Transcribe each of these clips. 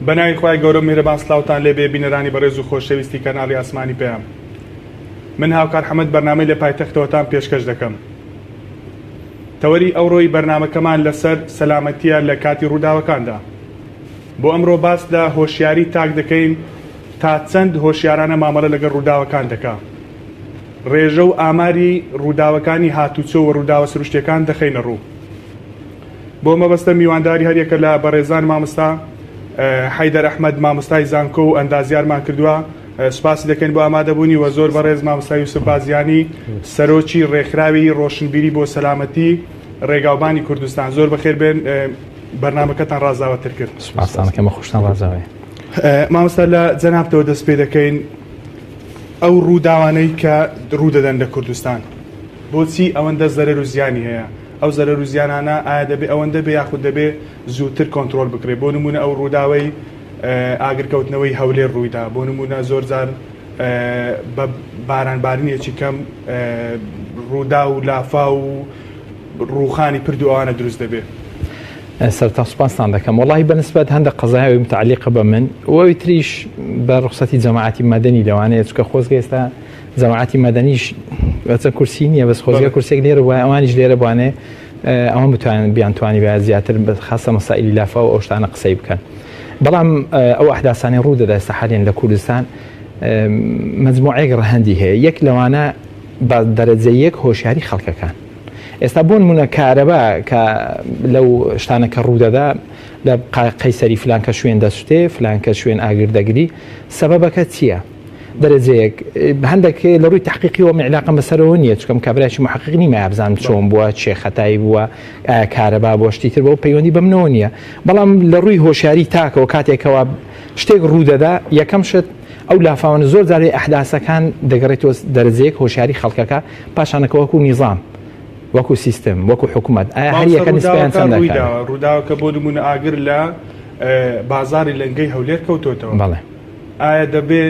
بەناوی خوای گەورەو میهرەبان سلاوتان لێبێ بینەرانی بەڕێز و خۆشەویستی کەناڵی ئاسمانی پەیام من هاوکار حەمەد بەرنامەی لە پایتەختەوەتان پێشکەش دەکەم تەوەری ئەوڕۆی بەرنامەکەمان لەسەر سەلامەتیە لە کاتی ڕووداوەکاندا بۆ ئەمڕۆ باس لە هۆشیاری تاک دەکەین تا چەند هۆشیارانە مامەڵە لەگەڵ ڕووداوەکان دەکا ڕێژە و ئاماری ڕووداوەکانی هاتوچۆ و ڕووداوە سروشتیەکان دەخەینە ڕوو. بۆ مەبەستە میوانداری هەریەکە لە بەڕێزان مامۆستا حەیدەر ئەحمەد مامۆستای زانکۆ و ئەندازیارمان کردووە سوپاسی دەکەین بۆ ئامادەبوونی و زۆر بەڕێز مامۆستا یوسف بازیانی سەرۆکی ڕێکخراوی ڕۆشنبیری بۆ سەلامەتی ڕێگاوبانی کوردستان زۆر بەخێر بێن بەرنامەکەتان ڕازاوەتر کرد. سوپاستان دەکەم خۆشتان ڕازاوەیە. مامۆستا لە جەنابتەوە دەست پێ دەکەین ئەو ڕووداوانەی کە ڕوودەدەن لە کوردستان بۆچی ئەوەندە زەرەر و زیانی هەیە؟ ئەو زەرەر و زیانانە ئایا دەبێ ئەوەندە بێ یاخود دەبێ زووتر کۆنترۆل بکرێ؟ بۆ نموونە ئەو ڕووداوەی ئاگرکەوتنەوەی هەولێر ڕوویدا، بۆ نموونە زۆر جار بە باران بارینێکی کەم ڕووداو و لافاو و ڕووخانی پرد و ئەوانە دروست دەبێ. سەرەتا سوپاستان دەکەم. وەڵاهی بە نسبەت هەندە قەزایەوەی متعەلیقە بە من و ئەوی تریش بە ڕوخسەتی جەماعەتی مەدەنی لەوانەیە چونکە خۆزگە ئێستا جەماعەتی مەدەنیش بەچەند کورسی نییە بەس خۆزگە کورسێک لێرە بوایە ئەوانیش لێرە بوانێ ئەوان بتوانن بیانتوانی بە زیاتر خاصە مەسائلی لافا و ئەو شتانە قسەی بکەن بەڵام ئەو ئەحداسانەی ڕوو دەدا ئێستا حالێن لە کوردستان مجموعەیەک ڕەهەندی هەیە یەک لەوانە بە دەرەجە یەک هۆشیاری خەڵکەکان ئێستا بۆ نمونە کارەبا کە لەو شتانە کە ڕوودەدا لە قەیسەری فلانکە شوێن دەسوتێ فلانکە شوێن ئاگر دەگری سەبەبەکە چییە؟ دەرەجەیەک هەندێک لە ڕووی تحقیقیەوە من علاقەم بەسەرەوە نییە چکەم کابرایکی محقق نیمە بزانم چۆن بووە چێ خەتایی بووە ئایا کارەبا بۆ شتی تر بۆ پەیوەندی بە منەوە نییە بەڵام لە ڕووی هۆشیاری تاکەوە کاتێکەوە شتێک ڕوودەدا یەکەم شت ئەو لافاوانە زۆر جارێ ئەحداسەکان دەگەڕێتەوە دەرەجەیەک هۆشیاری خەڵکەکە پاشانەکە وەکو نیزام وەکو سیستم وەکو حکوومەت ئایا هەر یەکە نسبەیان چەند دەکات؟ ڕووداوەکە بۆ نموونە ئاگر لە بازاڕی لەنگەی هەولێر کەوتۆتەوە. بەڵێ. ئایا دەبێ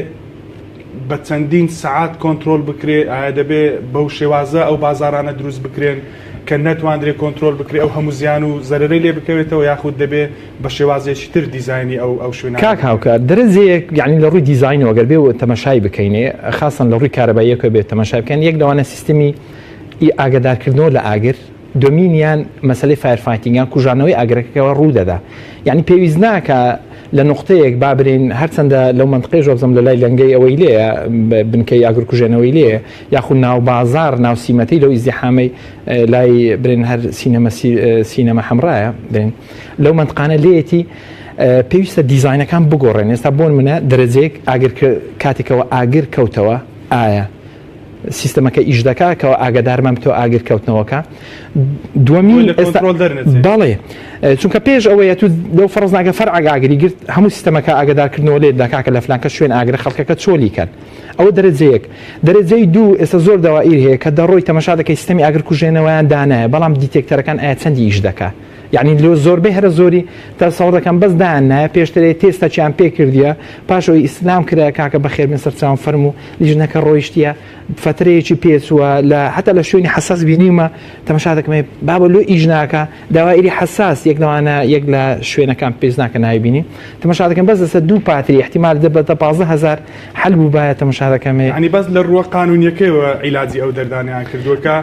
بە چەندین سەعات کۆنترۆل بکرێ؟ ئایا دەبێ بەو شێوازە ئەو بازاڕانە دروست بکرێن کە نەتواندرێ کۆنترۆل بکرێ ئەو هەموو زیان و زەرەرەی لێ بکەوێتەوە یاخود دەبێ بە شێوازێکی تر دیزاینی ئەو ئەو شوێنانە کاک بکرێن؟ هاوکار دەرەجەیەک یانی لە ڕووی دیزاینەوە گەر بێ و تەمەشای بکەینێ خاسەن لە ڕووی کارەباییەکە بێ تەمەشای بکەین یەک لەوانە سیستمی ئی ئاگەدارکردنەوە لە ئاگر دومینیان مەسەلەی fire fighting یان کوژانەوەی ئاگرەکەکەوە ڕوو دەدا یانی پێویست ناکا لە نوقتەیەک با برێین هەرچەندە لەو مەنتقەیش وابزانم لە لای لەنگەی ئەوەی لێیە بنکەی ئاگرکوژێنەوەی لێیە یاخود ناو بازاڕ ناو سیمەتەی لەو ئیزدیحامەی لای برێن هەر سینەمە سینەما حەمرایە برێن لەو مەنتقانە لێیەتی پێویستە دیزاینەکان بگۆڕێن ئێستا بۆن منە دەرەجەیەک ئاگر کاتێکەوە ئاگر کەوتەوە ئایا سیستەمەکە ئیش دەکا کەەوە ئاگادارمان بتەوە ئاگر کەوتنەوەکە دووەمین بەڵێ چونکە پێش ئەوەیە تو لەو فەرز ناگە فەر ئاگری گرت هەموو سیستەمەکە ئاگادارکردنەوە لێت دەکاکە لە فلانکە شوێن ئاگرە خەڵکەکە چۆلی کەن ئەوە دەرەجەیەک دەرەجەی دوو ئێستا زۆر دەوائیر هەیە کە دەڕۆی تەمەشا دەکەی سیستەمی ئاگر کوژێنەوەیان دانایە بەڵام detector ەکان ئایا چەندی ئیش دەکا یعنی لۆ زۆربەی هەرە زۆری تەسەوڕ دەکەم بەس دایان نایە پێشترێ تێستەکیان پێ کردیە پاشەوەی ئیسلام کرا کاکە بەخێربێن سەرچاوم فەرموو لیژنەکە ڕۆیشتیە فەترەیەکی پێچووە لە حتا لە شوێنی حەساس بینیومە تەمەشا دەکەم بابە لۆ ئیش ناکە داوایری حەساس یەک لەوانە یەک لە شوێنەکان پێویست ناکە ناوی بینی تەمەشا دەکەم بەس لەسەر دوو پاتری احتیمال دەبێتە 15000 حل بوو باە تەمەشا دەکەم ینی بەس لە ڕووە قانونیەکەیەوە عیلاجی ئەو دەردانیان کردووە کە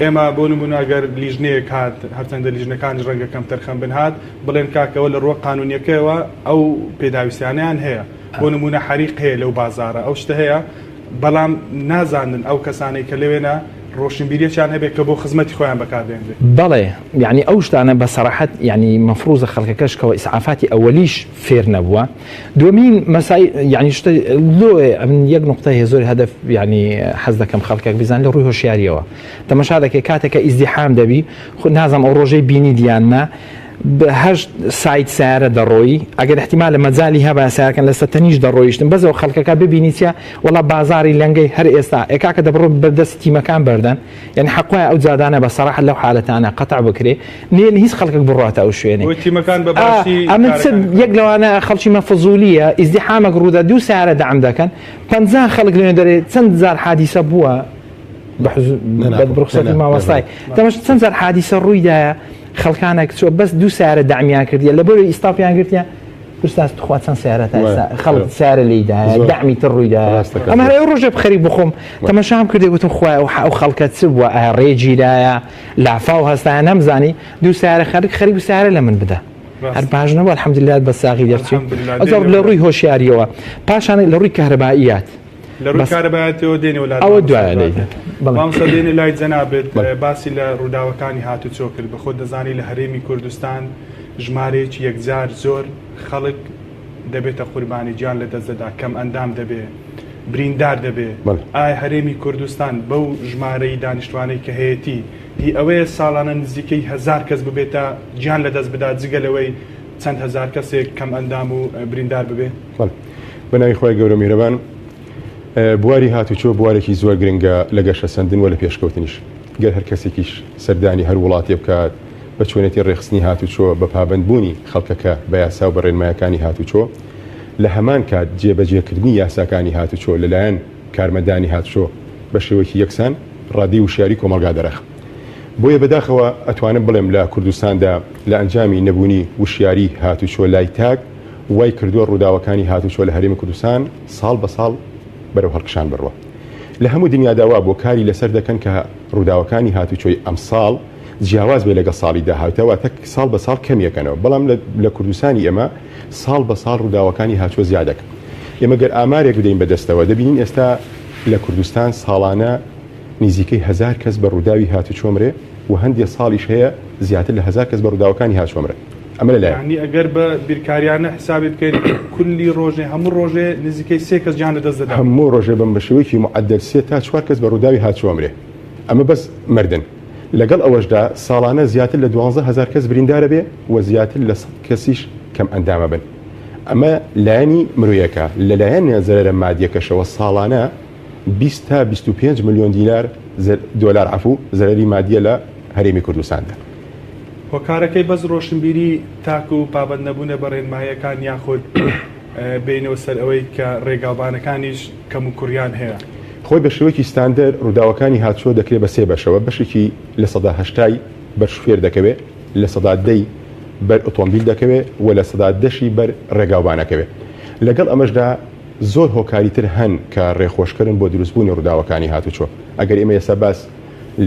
ئێمە بۆ نمونە گەر لیژنەیەک هات هەرچەندە لیژنەکانیش ڕەنگە کەمتەرخەم بن هات بڵێن کاکەوە لە ڕووە قانونیەکەیەوە ئەو پێداویستیانەیان هەیە بۆ نمونە حەریق هەیە لەو بازارە ئەو شتە هەیە بەڵام نازانن ئەو کەسانەی کە لەوێنە ڕۆشنبیریەکیان هەبێت کە بۆ خزمەتی خۆیان بەکاربێنرێت. بەڵێ یانی ئەو شتانە بە سەراحەت یانی مەفروزە خەڵکەکەش کەوە ئیسعافاتی ئەوەلیش فێر نەبووە دووەمین مەسای یانی شتە لۆ ئەمن یەک نقطە هەیە زۆر هەدەف یانی حەز دەکەم خەڵکەک بزان لە ڕووی هۆشیاریەوە تەمەشا دەکەی کاتێک کە ئیزدیحام دەبی خو نازانم ئەو ڕۆژەی بینیت یان نا هەشت سایت سیارە دەڕۆیی ئەگەر احتیمالە مەجالی هەبا سیارەکان لەسەر تەنیش دەڕۆیشتن بەس ئەو خەڵکەکە ببینی چیە وەڵا بازاری لەنگەی هەر ئێستا ئێ کاکە دەبڕۆ بەردەست تیمەکان بەردەن یعنی حەقوایە ئەو جادانە بە سەراحەت لەو حالەتانە قەتع بکرێ نێن هیچ خەڵکێک بڕاتە ئەو شوێنێ بۆی تیمەکان بە باشی ئەمن چ کارەکان یەک لەوانە خەڵکی مە فزولیە ئیزدیحامەک ڕوودا دوو سیارە دەعم دەکەن 50 خەڵک لەوێ دەرێ چەند جار حادیسە بووە بە حزور بە ڕوخسەتی مامۆستای دەمەش چەند جار حادیسە ڕوویدایە خەڵکانێک چوە بەس دوو سیارە دەعمیان کردیە لە بەرەی ئیستاپیان گرتیە. ئوستاز تخوا چەند سیارە تا ئێستا خەڵک سیارە لێیدایە دەعمی تر ڕوویدایە ئەمە هەر ئەو ڕۆژێ بخەری بخۆم تەمەشام کردێ گوتم خوایە ئەو خەڵکە چ بووە ئایا ڕێ گیرایە لافاو هەستایە نەمزانی دوو سیارە خەرک خەریک سیارە لە من بدە هەر باش نەبوو الحمدلله بە ساغی دەرچوو ئەو لە ڕووی هۆشیاریەوە پاشان لە ڕووی کەهرەبائیات لە ڕووی کارەبایەتەوە دێنەوە لات ئەوە دوایە لێی مامۆستا دێنێ لای جەنابت باسی لە ڕووداوەکانی هاتوچۆ کرد بە خۆت دەزانی لە هەرێمی کوردستان ژمارەیەکی یەکجار زۆر خەڵک دەبێتە قوربانی گیان لە دەست دەدا کەم ئەندام دەبێ بریندار دەبێ ئایا هەرێمی کوردستان بەو ژمارەی دانیشتوانەی کە هەیەتی هی ئەوەیە ساڵانە نزیکەی هەزار کەس ببێتە گیان لە دەست بدا جگە لەوەی چەند هەزار کەسێک کەم ئەندام و بریندار ببێ؟ بە ناوی خوای گەورە میهرەبان. بواری هاتوچۆ بوارێکی زۆر گرنگە لە گەشەسەندن و لە پێشکەوتنیش. گەر هەر کەسێکیش سەردانی هەر وڵاتێ بکات بە چۆنێتی ڕێکخستنی هاتوچۆ بە پابەندبوونی خەڵکەکە بە یاسا و بە ڕێنمایەکانی هاتوچۆ لە هەمان کات جێبەجێکردنی یاساکانی هاتوچۆ لەلایەن کارمەندانی هاتوچۆ بە شێوەیەکی یەکسان ڕادەی وشیاری کۆمەڵگا دەرەخ. بۆیە بەداخەوە ئەتوانم بڵێم لە کوردستاندا لە ئەنجامی نەبوونی وشیاری هاتوچۆ لای تاک وای کردووە ڕووداوەکانی هاتوچۆ لە هەرێمی کوردستان ساڵ بە ساڵ بەرەو هەڵکشان بڕوا. لە هەموو دنیادا وا بووە کاری لەسەر دەکەن کە ڕووداوەکانی هاتوچۆی ئەمساڵ جیاواز بێ لەگەڵ ساڵی داهاتوو واتە ساڵ بە ساڵ کەمیەکەنەوە بەڵام لە کوردستانی ئێمە ساڵ بە ساڵ ڕووداوەکانی هاتوچۆ زیاد دەکەن. ئێمە گەر ئامارێک بدەین بە دەستەوە دەبینین ئێستا لە کوردستان ساڵانە نزیکەی هەزار کەس بە ڕووداوی هاتوچۆ مرێ و هەندێ ساڵیش هەیە زیاتر لە هەزار کەس بە ڕووداوەکانی هاتوچۆ مرن. ئەمە لە لایەک. یانی ئەگەر بە بیرکاریانە حسابی بکەین کولی ڕۆژێ هەموو ڕۆژێ نزیکەی سێ کەس گیان لەدەست دەدات. هەموو ڕۆژێ بە شێوەیەکی موعەدەل سێ تا چوار کەس بە ڕووداوی هاتوچۆ ئەمرێ. ئەمە بەس مردن. لەگەڵ ئەوەشدا ساڵانە زیاتر لە 12 هەزار کەس بریندار ئەبێ و زیاتر لە 100 کەسیش کەم ئەندام ئەبن. ئەمە لایەنی مرۆیەکە. لە لایەن زەرەرە مادیەکەشەوە ساڵانە 20 تا 25 ملیۆن دینار دۆلار عەفو زەرەری مادیە لە هەرێمی کوردستاندا. هۆکارەکەی بەس ڕۆشنبیری تاک و پابەند نەبوونە بە ڕێنماییەکان یاخود بێینەوە سەر ئەوەی کە ڕێگاوبانەکانیش کەموکوڕیان هەیە؟ خۆی بە شێوەیەکی ستاندەر ڕووداوەکانی هاتوچۆ دەکرێ بە سێ بەشەوە، بەشێکی 80% ی بەر شوفێر دەکەوێ، 10% ی بەر ئۆتۆمبیل دەکەوێ و 10% ی بەر ڕێگاوبان ئەکەوێ. لەگەڵ ئەمەشدا زۆر هۆکاری تر هەن کە ڕێخۆشکەرن بۆ دروستبوونی ڕووداوەکانی هاتوچۆ. ئەگەر ئێمە ئێستا باس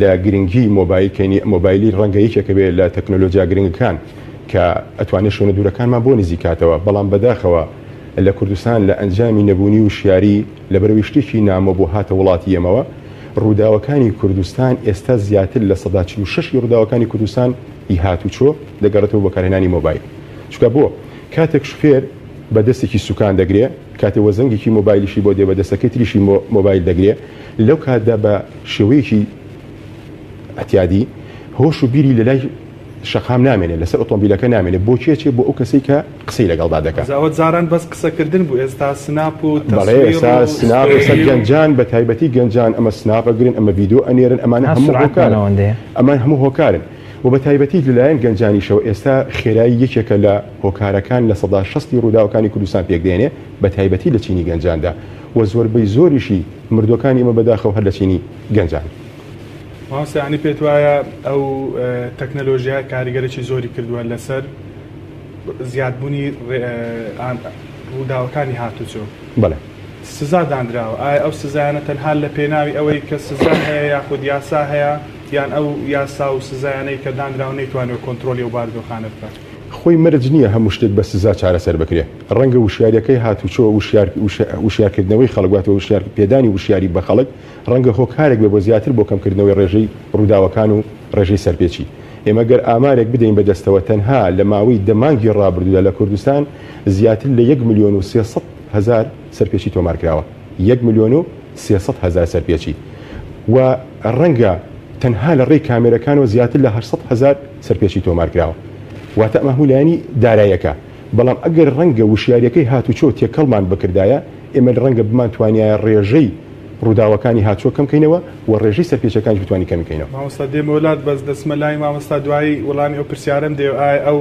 لە گرنگی مۆبایل کەین، مۆبایلی ڕەنگە یەکێکە بێ لە تەکنۆلۆجیا گرنگەکان کە ئەتوانێ شوێنە دوورەکانمان بۆ نزیک کاتەوە، بەڵام بەداخەوە لە کوردستان لە ئەنجامی نەبوونی وشیاری لەبەرئەوەی شتێکی نامۆ بۆ هاتە وڵاتی ئێمەوە ڕووداوەکانی کوردستان ئێستا زیاتر 46% ی ڕووداوەکانی کوردستان ی هاتوچۆ دەگەڕێتەوە بۆ بەکارهێنانی مۆبایل چونکە بۆ کاتێک شوفێر بە دەستێکی سوکان دەگرێ کاتێ وەزەنگێکی مۆبایلیشی بۆ دێ بە دەستەکەی تریشی مۆبایل دەگرێ لەو کاتدا بە شێوەیەکی ئەتیادی هۆش و بیری لەلای شەقام نامێنێ لەسەر ئۆتۆمبیلەکە نامێنێ بۆ کێ چێ بۆ ئەو کەسەی کە قسەی لەگەڵدا دەکا. ئەوە جاران بەس قسەکردن بوو ئێستا سناپ و بەڵێ تەسویر ئێستا و سناپ ئێستا ستۆری و. گەنجان بە تایبەتی گەنجان ئەمە سناپ ئەگرن ئەمە ڤیدیۆ ئەنێرن ئەمانە ها هەموو سورعەتمان هۆکارن ئەوەندەیە. ئەمان هەموو هۆکارن و بە تایبەتی لەلایەن گەنجانیشەوە ئێستا خێرایی یەکێکە لە هۆکارەکان 60% ی ڕووداوەکانی کوردستان پێکدێنێ بە تایبەتی لە چینی گەنجاندا و زۆربەی زۆریشی مردووەکانی ئێمە بەداخەوە هەر لە چینی گەنجان. مامۆستا یانی پێت وایە ئەو تەکنەلۆژیا کاریگەرێکی زۆری کردووە لەسەر زیادبوونی ڕووداوەکانی هاتوچۆ؟ بەڵێ. سزا دانراوە، ئایا ئەو سزایانە تەنها لە پێناوی ئەوەی کە سزا هەیە یاخود یاسا هەیە یان ئەو یاسا و سزایانەی کە دانراون نەیتوانیوە کۆنترۆڵی ئەو بارودۆخانە بکات؟ خۆی مەرج نییە هەموو شتێک بە سزا چارەسەر بکرێ، ڕەنگە وشیاریەکەی هاتوچۆ، وشیار وشیارکردنەوەی خەڵک واتە وشیار پێدانی وشیاری بە خەڵک ڕەنگە هۆکارێک بێ بۆ زیاتر بۆ کەمکردنەوەی ڕێژەی ڕووداوەکان و ڕێژەی سەرپێچی. ئێمە گەر ئامارێک بدەین بە دەستەوە تەنها لە ماوەی دە مانگی ڕابردوودا لە کوردستان زیاتر لە 1,300,000 سەرپێچی تۆمار کراوە، 1,300,000 سەرپێچی و ڕەنگە تەنها لە ڕێی کامێرەکانەوە زیاتر لە 800,000 سەرپێچی تۆمار کراوە. واتە ئەمە هەموو لایەنی داراییەکە. بەڵام ئەگەر ڕەنگە وشیاریەکەی هاتوچۆ تێکەڵمان بکردایە ئێمە ڕەنگە بمانتوانیایە ڕێژەی ڕووداوەکانی هاتوچۆ کەم کەینەوە و ڕێژەی سەرپێچیەکانیش بتوانین کەمی کەینەوە. مامۆستا دێمەوە لات بەس دەچمە لای مامۆستا دوایی وەڵامی ئەو پرسیارەم دێ ئایا ئەو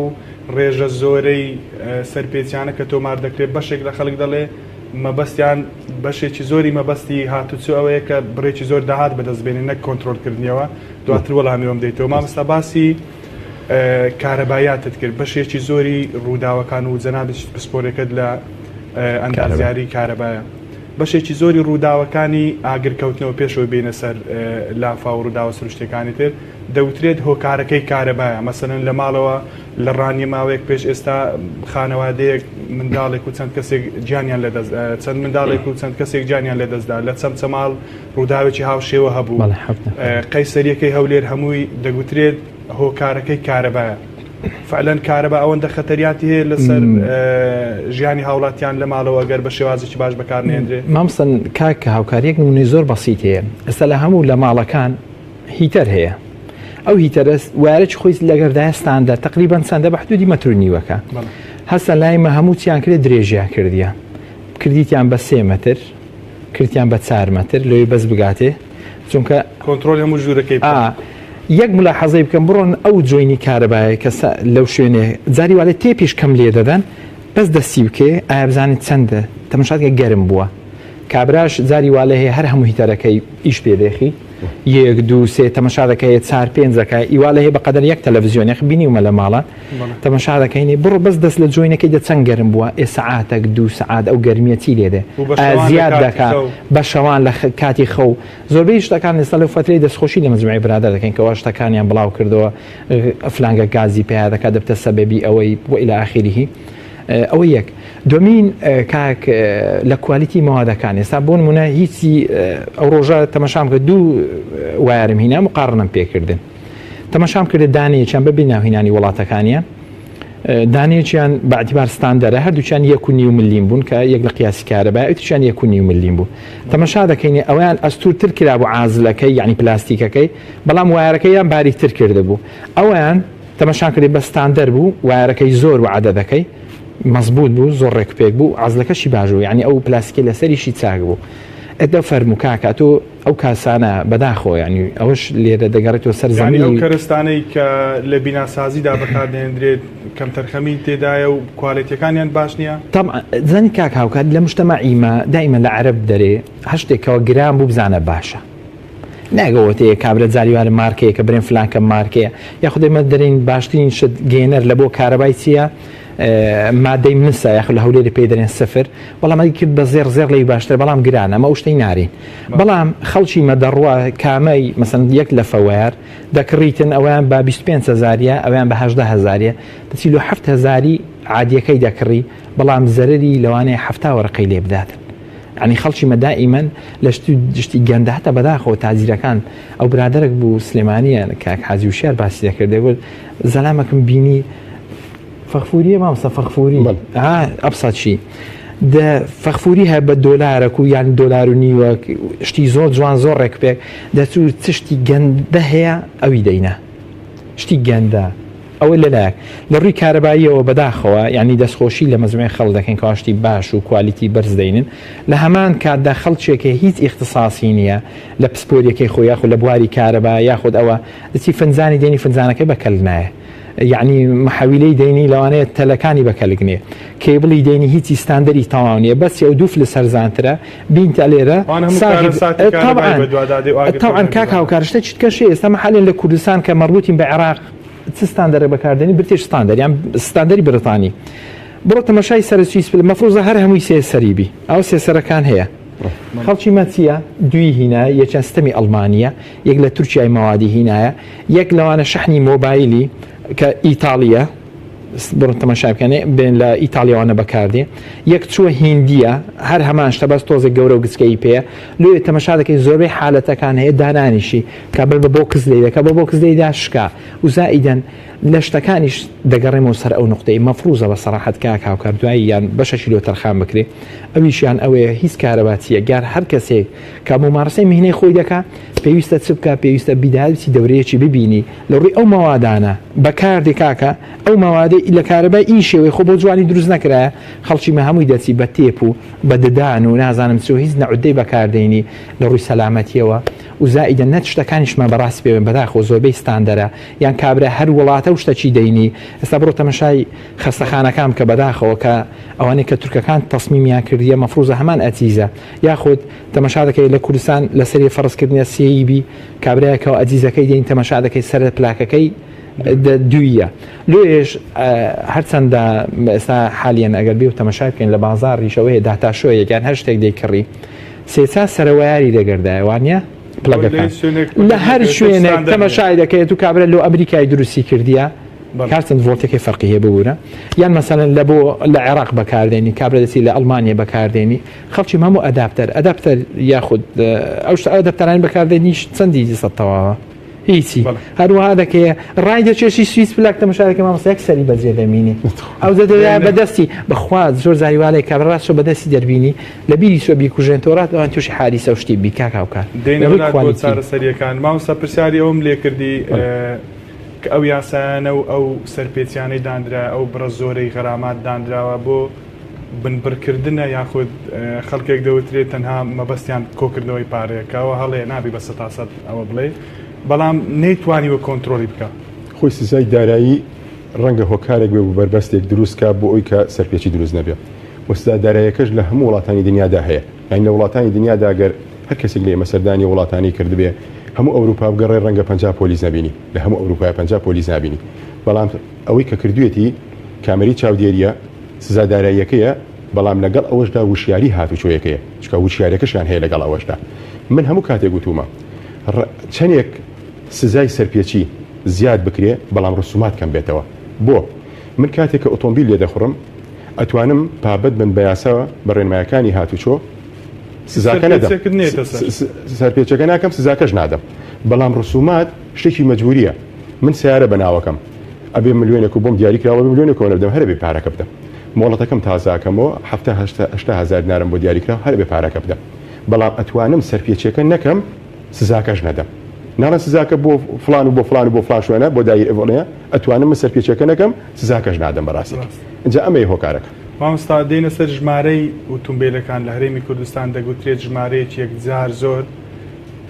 ڕێژە زۆرەی سەرپێچیانە کە تۆمار دەکرێت بەشێک لە خەڵک دەڵێ مەبەستیان بەشێکی زۆری مەبەستی هاتوچۆ ئەوەیە کە بڕێکی زۆر داهات بەدەست بێنێ نەک کۆنترۆڵکردنیەوە دواتر وەڵامی ئەوم دەیتەوە مامۆستا باسی. کارەبایاتت کرد بەشێکی زۆری ڕووداوەکان و جەنابیشت پسپۆرێکت لە ئەندازیاری کارەبایە بەشێکی زۆری ڕووداوەکانی ئاگرکەوتنەوە پێشەوە بینە سەر لافاو و ڕووداوە سروشتەکانی تر دەوترێت هۆکارەکەی کارەبایە مەسەلەن لە ماڵەوە لە ڕانیە ماوەیەک پێش ئێستا خانەوادەیەک منداڵێک و چەند کەسێک گیانیان لەدەست چەند منداڵێک و چەند کەسێک گیانیان لەدەستدا لە چەمچەماڵ ڕووداوێکی هاوشێوە هەبوو قەیسەریەکەی هەولێر هەمووی دەگوترێت هۆکارەکەی کارەبایە فعلەن کارەبا ئەوەندە خەتەریاتی هەیە لەسەر ژیانی هاوڵاتیان لە ماڵەوە گەر بە شێوازێکی باش بەکارنێنرێ مامسن کاک هاوکاریەک نمونەی زۆر بەسیت هەیە ئێستا لە هەموو لە ماڵەکان heater هەیە ئەو heater ە وایەرەکی خۆی لەگەردایە ستاندەر تقریبا چەندە بە حدودی مەتر و نیوەکە هەستە لای مە هەموو چیان کرێ درێژیان کردیە کردیتیان بە سێ مەتر کردیان بە چار مەتر لەوێ بەس بگاتێ چونکە کۆنترۆل هەموو ژوورەکەی یەک ملاحەزەی بکەم بڕۆن ئەو join ی کارەبایە کە لەو شوێنێ جاری والێ تێپیش کەم لێ دەدەن بەس دەستی بکێ ئایا بزانێت چەندە تەمەشاتکە گەرم بووە کابراش جاری والێ هەیە هەر هەموو heater ەکەی ئیش پێ دێخی یەک دوو سێ تەمەشا دەکەی چار پێنج دەکای ئیوا لە هەیە بەقەدەر یەک تەلەڤزیۆنێک بینیومە لە ماڵە تەمەشا دەکەینی بڕۆ بەس دەست لە join ەکەی دە چەند گەرم بووە ئێ سەعاتەک دوو سەعات ئەو گەرمیە چی لێ دێ زیاد دەکا بە شەوان لە کاتی خەو زۆربەی شتەکان ئێستا لەو فەترەی دەستخۆشی لە مەجموعەی برادەر دەکەین کەوا شتەکانیان بڵاو کردەوە فلانگە گازی پیا دەکات دەبتە سەبەبی ئەوەی و إلى آخره ئەوە یەک دومین کاک لە quality مەوادەکان ئێستا بۆ نمونە هیچی ئەو ڕۆژە تەمەشام کرد دوو wire م هینا مقارنەم پێکردن تەمەشام کردە دانەیەکیان بە بێ ناوهینانی وڵاتەکانیان دانەیەکیان بە اعتبار ستاندەرە هەردووکیان یەک و نیو ملیم بوون کە یەک لە قیاسی کارەبا ئەوتیان یەک و نیو ملیم بوو تەمەشا دەکەین ئەویان ئەستورتر کرابوو عازلەکەی یعنی پلاستیکەکەی بەڵام wire ەکەیان باریکتر کردبوو ئەویان تەمەشان کردی بە ستاندەر بوو wire ەکەی زۆر و عەدەدەکەی مەزبوط بوو زۆر ڕێک پێک بوو عەزلەکەشی باش بوو یعنی ئەو پلاستیکی لەسەریشی چاک بوو ئەدە فەرموو کاکە تۆ ئەو کاسانە بەداخەوە یعنی ئەوەش لێرە دەگەڕێتەوە سەر زەمینی ئەو کەرستانەی کە لە بیناسازیدا بەکاردەهێندرێت کەمتەرخەمی تێدایە و quality ەکانیان باش نییە؟ طبعا زانی کاک هاوکات لە مجتەمەعی مە دائیمە لە عەرەب دەرێ هەر شتێکەوە گران بوو بزانە باشە ناگەوەتەیە کابرا جاری وارە مارکەیە کە برێن فلانکە مارکەیە یاخود ئێمە دەرێین باشترین شت گێنەر لە بۆ کارەبای چییە مادەی مسە یاخود لە هەولێری پێی دەرێن سفر بەڵام ئەگەر کرد بە زێڕ زێڕ لەوی باشترە بەڵام گرانە ئەمە ئەو شتەی نارین بەڵام خەڵکی مە دەڕوا کامەی مەسەن یەک لەفە wire دەکڕیتن ئەویان بە 25 هەزاریە ئەویان بە 18 هەزاریە دەچی لۆ 7 هەزاری عادیەکەی دەکڕی بەڵام زەرەری لەوانەیە 70 وەرەقەی لێ بداتن یانی خەڵکی مە دائیمەن لە شت و شتی گەندە هەتا بەداخەوە تاجیرەکان ئەو برادەرێک بوو سلێمانیە کاک حاجی وشیار باسی دەکرد دەگوت زەلامەکم بینی فەخفوریە مامۆستا فەخفوری ئەبسەت چی دە فەخفوری هە بە دۆلارەک و یان دۆلار و نیوە شتی زۆر جوان زۆر ڕێک پێک دەچوو چ شتی گەندە هەیە ئەوی دەینا شتی گەندە ئەوە لەلایەک. لە ڕووی کارەباییەوە بەداخەوە یانی دەستخۆشی لە مەجموعەی خەڵک دەکەین کەوا شتی باش و quality بەرز دەینن، لە هەمان کاتدا خەڵکێک هەیە هیچ ئیختساسی نییە لە پسپۆریەکەی خۆی یاخود لە بواری کارەبا یاخود ئەوە دەچی فنجانی دێنی فنجانەکەی بە کەلک نایە یانی محەویلەی دەینی لەوانەیە تەلەکانی بە کەلک نییە cable ی دێنی هیچی ستاندەری تەواو نییە بەس ئەو دوو فلس هەرزانترە بینتە لێرە تەبعەن کاک هاوکار شتێکی تکەش هەیە ئێستا مەحەلێن لە کوردستان کە مەڕبوتین بە عێراق چ ستاندەرێک بەکاردێنی British standard یان ستاندەری بریتانی بڕۆ تەمەشای سەر سویس بلە مەفروزە هەر هەمووی سێ سەری بی ئەو سێ سەرەکان هەیە خەڵکی مە چییە دوی هینایە یەکیان ستەمی ئەڵمانیە یەک لە تورکیای مەوادی هینایە یەک لەوانە شەحنی مۆبایلی کە ئیتاڵیە بڕۆن تەماشای بکەن بێن لە ئیتاڵیاوانە بەکاردێ یەک چووە هیندیە هەر هەمان شتە بەس تۆزێک گەورە و گچکەی پێیە لۆیە تەماشا دەکەی زۆربەی حالەتەکان هەیە دانانیشی کابل بە بۆکس لێی دەکا بە بۆکس لێیدا شکا و زائیدەن لە شتەکانیش دەگەڕێمەوە سەر ئەو نقطەی مەفروزە بە سەراحەت کاک هاوکار دوایی یان بەشەکی لۆ تەرخان بکرێ ئەویشیان ئەوەیە هیچ کارەباچییەک گار هەر کەسێک کە مومارەسەی میهنەی خۆی دەکا پێویستە چ بکا پێویستە بیدایەتی دەورەیەکی ببینی لە ڕووی ئەو مەوادانە بەکاردێ کاکە ئەو مەوادەی لە کارەبای ئی شێوەی خۆ بۆ جوانی دروست نەکرایە خەڵکی مە هەمووی دەچی بە تێپ و بە ددان و نازانم چ و هیچ نەعودەی بەکاردێنی لە ڕووی سەلامەتیەوە و زائیدەن نەت شتەکانیشمان بەڕاستی پێ بێن بەداخەوە زۆربەی ستاندەرە یان کابرا هەر وڵاتە و شتەکی دەینی ئێستا بڕۆ تەمەشای خەستەخانەکان بکە بەداخەوە کە ئەوانەی کە تورکەکان تەسمیمیان کردیە مەفروزە هەمان ئەجیزە یاخود تەمەشا دەکەی لە کوردستان لەسەری فەرز کردنە سیی بی کابرایەکەوە ئەجیزەکەی دێنی تەمەشا دەکەی سەر پلاکەکەی. دوویە لۆیش هەرچەندە ئێستا حالیەن ئەگەر بێ و تەمەشای بکەین لە بازاڕیشەوە هەیە داتاشۆیەک یان هەر شتێک دەیکڕی سێچا سەرەوەیاری دەگەردایە وانە پلەگەکان لە هەر شوێنێک تەمەشای دەکەیت و کابرا لۆ ئەمریکای دروستی کردیە هەرچەند ڤۆڵتەکەی فەرقی هەیە ببورە یان مەسەلەن لە بۆ لە عێراق بەکاردێنی کابرا دەچی لە ئەڵمانیا بەکاردێنی خەڵکی هەموو ئەداپتەر ئەداپتەر یاخود ئەو شتە ئەداپتەرانی بەکاردێنیش چەندی سەد تەواوە هیچی هەروەها دەکەیە ڕای دەچێشی سویس پلاک تەمەشا دەکەی مامۆستا یەک سەری بەجێ دەمینی ئەو دەدەوێ بەدەستی بەخوا زۆر جاری وا لێ کابرا ڕاست بەدەستی دەربینی لە بیری چوە بیکوژێنتەوە ڕات ئەوان تووشی حادیسە و شتی بی کاک هاوکار دێینەوە لات بۆ چارەسەریەکان مامۆستا پرسیاری ئەوم لێکردی کە ئەو یاسایانە و ئەو سەرپێچیانەی دانرا ئەو بڕە زۆرەی غەرامات دانراوە بۆ بنبڕکردنە یاخود خەڵکێک دەوترێت تەنها مەبەستیان کۆکردنەوەی پارەیە کە ئەوە هەڵەیە نابی بە سەتاسەد ئەوە بڵێ بەڵام نەیتوانیوە کۆنترۆڵی بکا. خۆی سزای دارایی ڕەنگە هۆکارێک بێ و بەربەستێک دروست کا بۆ ئەوی کە سەرپێچی دروست نەبێ و سزا داراییەکەش لە هەموو وڵاتانی دنیادا هەیە یانی لە وڵاتانی دنیادا گەر هەر کەسێک لە ئێمە سەردانی وڵاتانی کردبێ هەموو ئەوروپا بگەڕێ ڕەنگە 50 پۆلیس نەبینی لە هەموو ئەوروپای 50 پۆلیس نابینی بەڵام ئەوەی کە کردوێتی کامێرەی چاودێریە سزا داراییەکەیە، بەڵام لەگەڵ ئەوەشدا وشیاری هاتوچۆیەکەیە، چونکە وشیاریەکەشیان هەیە لەگەڵ ئەوەشدا. من هەموو کاتێک وتومە چەندێک سزای سەرپێچی زیاد بکرێ بەڵام ڕسومات کەم بێتەوە. بۆ؟ من کاتێک کە ئۆتۆمبیل لێدەخوڕم ئەتوانم پابەند بن بە یاسا بە ڕێنمایەکانی هاتوچۆ سزاکە نەدەم، سەرپێچەکە ناکەم سزاکەش نادەم، بەڵام ڕسومات شتێکی مەجبوریە. من سەیارە بە ناوەکەم ئەبێ ملیۆنێک و بۆم دیاری کراوە ملیۆنێک کۆنە بدەم هەر ئەبێ پارەکە بدەم مۆڵەتەکەم تازە ئەکەمەوە حەفتا هەشتا هەشتا هەزار دینارم بۆ دیاری کراوە هەر ئەبێ پارەکە بدەم بەڵام ئەتوانم سەرپێچیەکە نەکەم سزاکەش نەدەم ناڵێن سزاکە بۆ فلان و بۆ فلان و بۆ فلان شوێنە بۆ دایرە ئەتوانم من سەرپێچیەکە نەکەم سزاکەش نادەم بەڕاستی ئینجا ئەمەیە هۆکارەکە. مامۆستا دێینە سەر ژمارەی ئوتومبێلەکان لە هەرێمی کوردستان دەگوترێت ژمارەیەکی یەکجار زۆر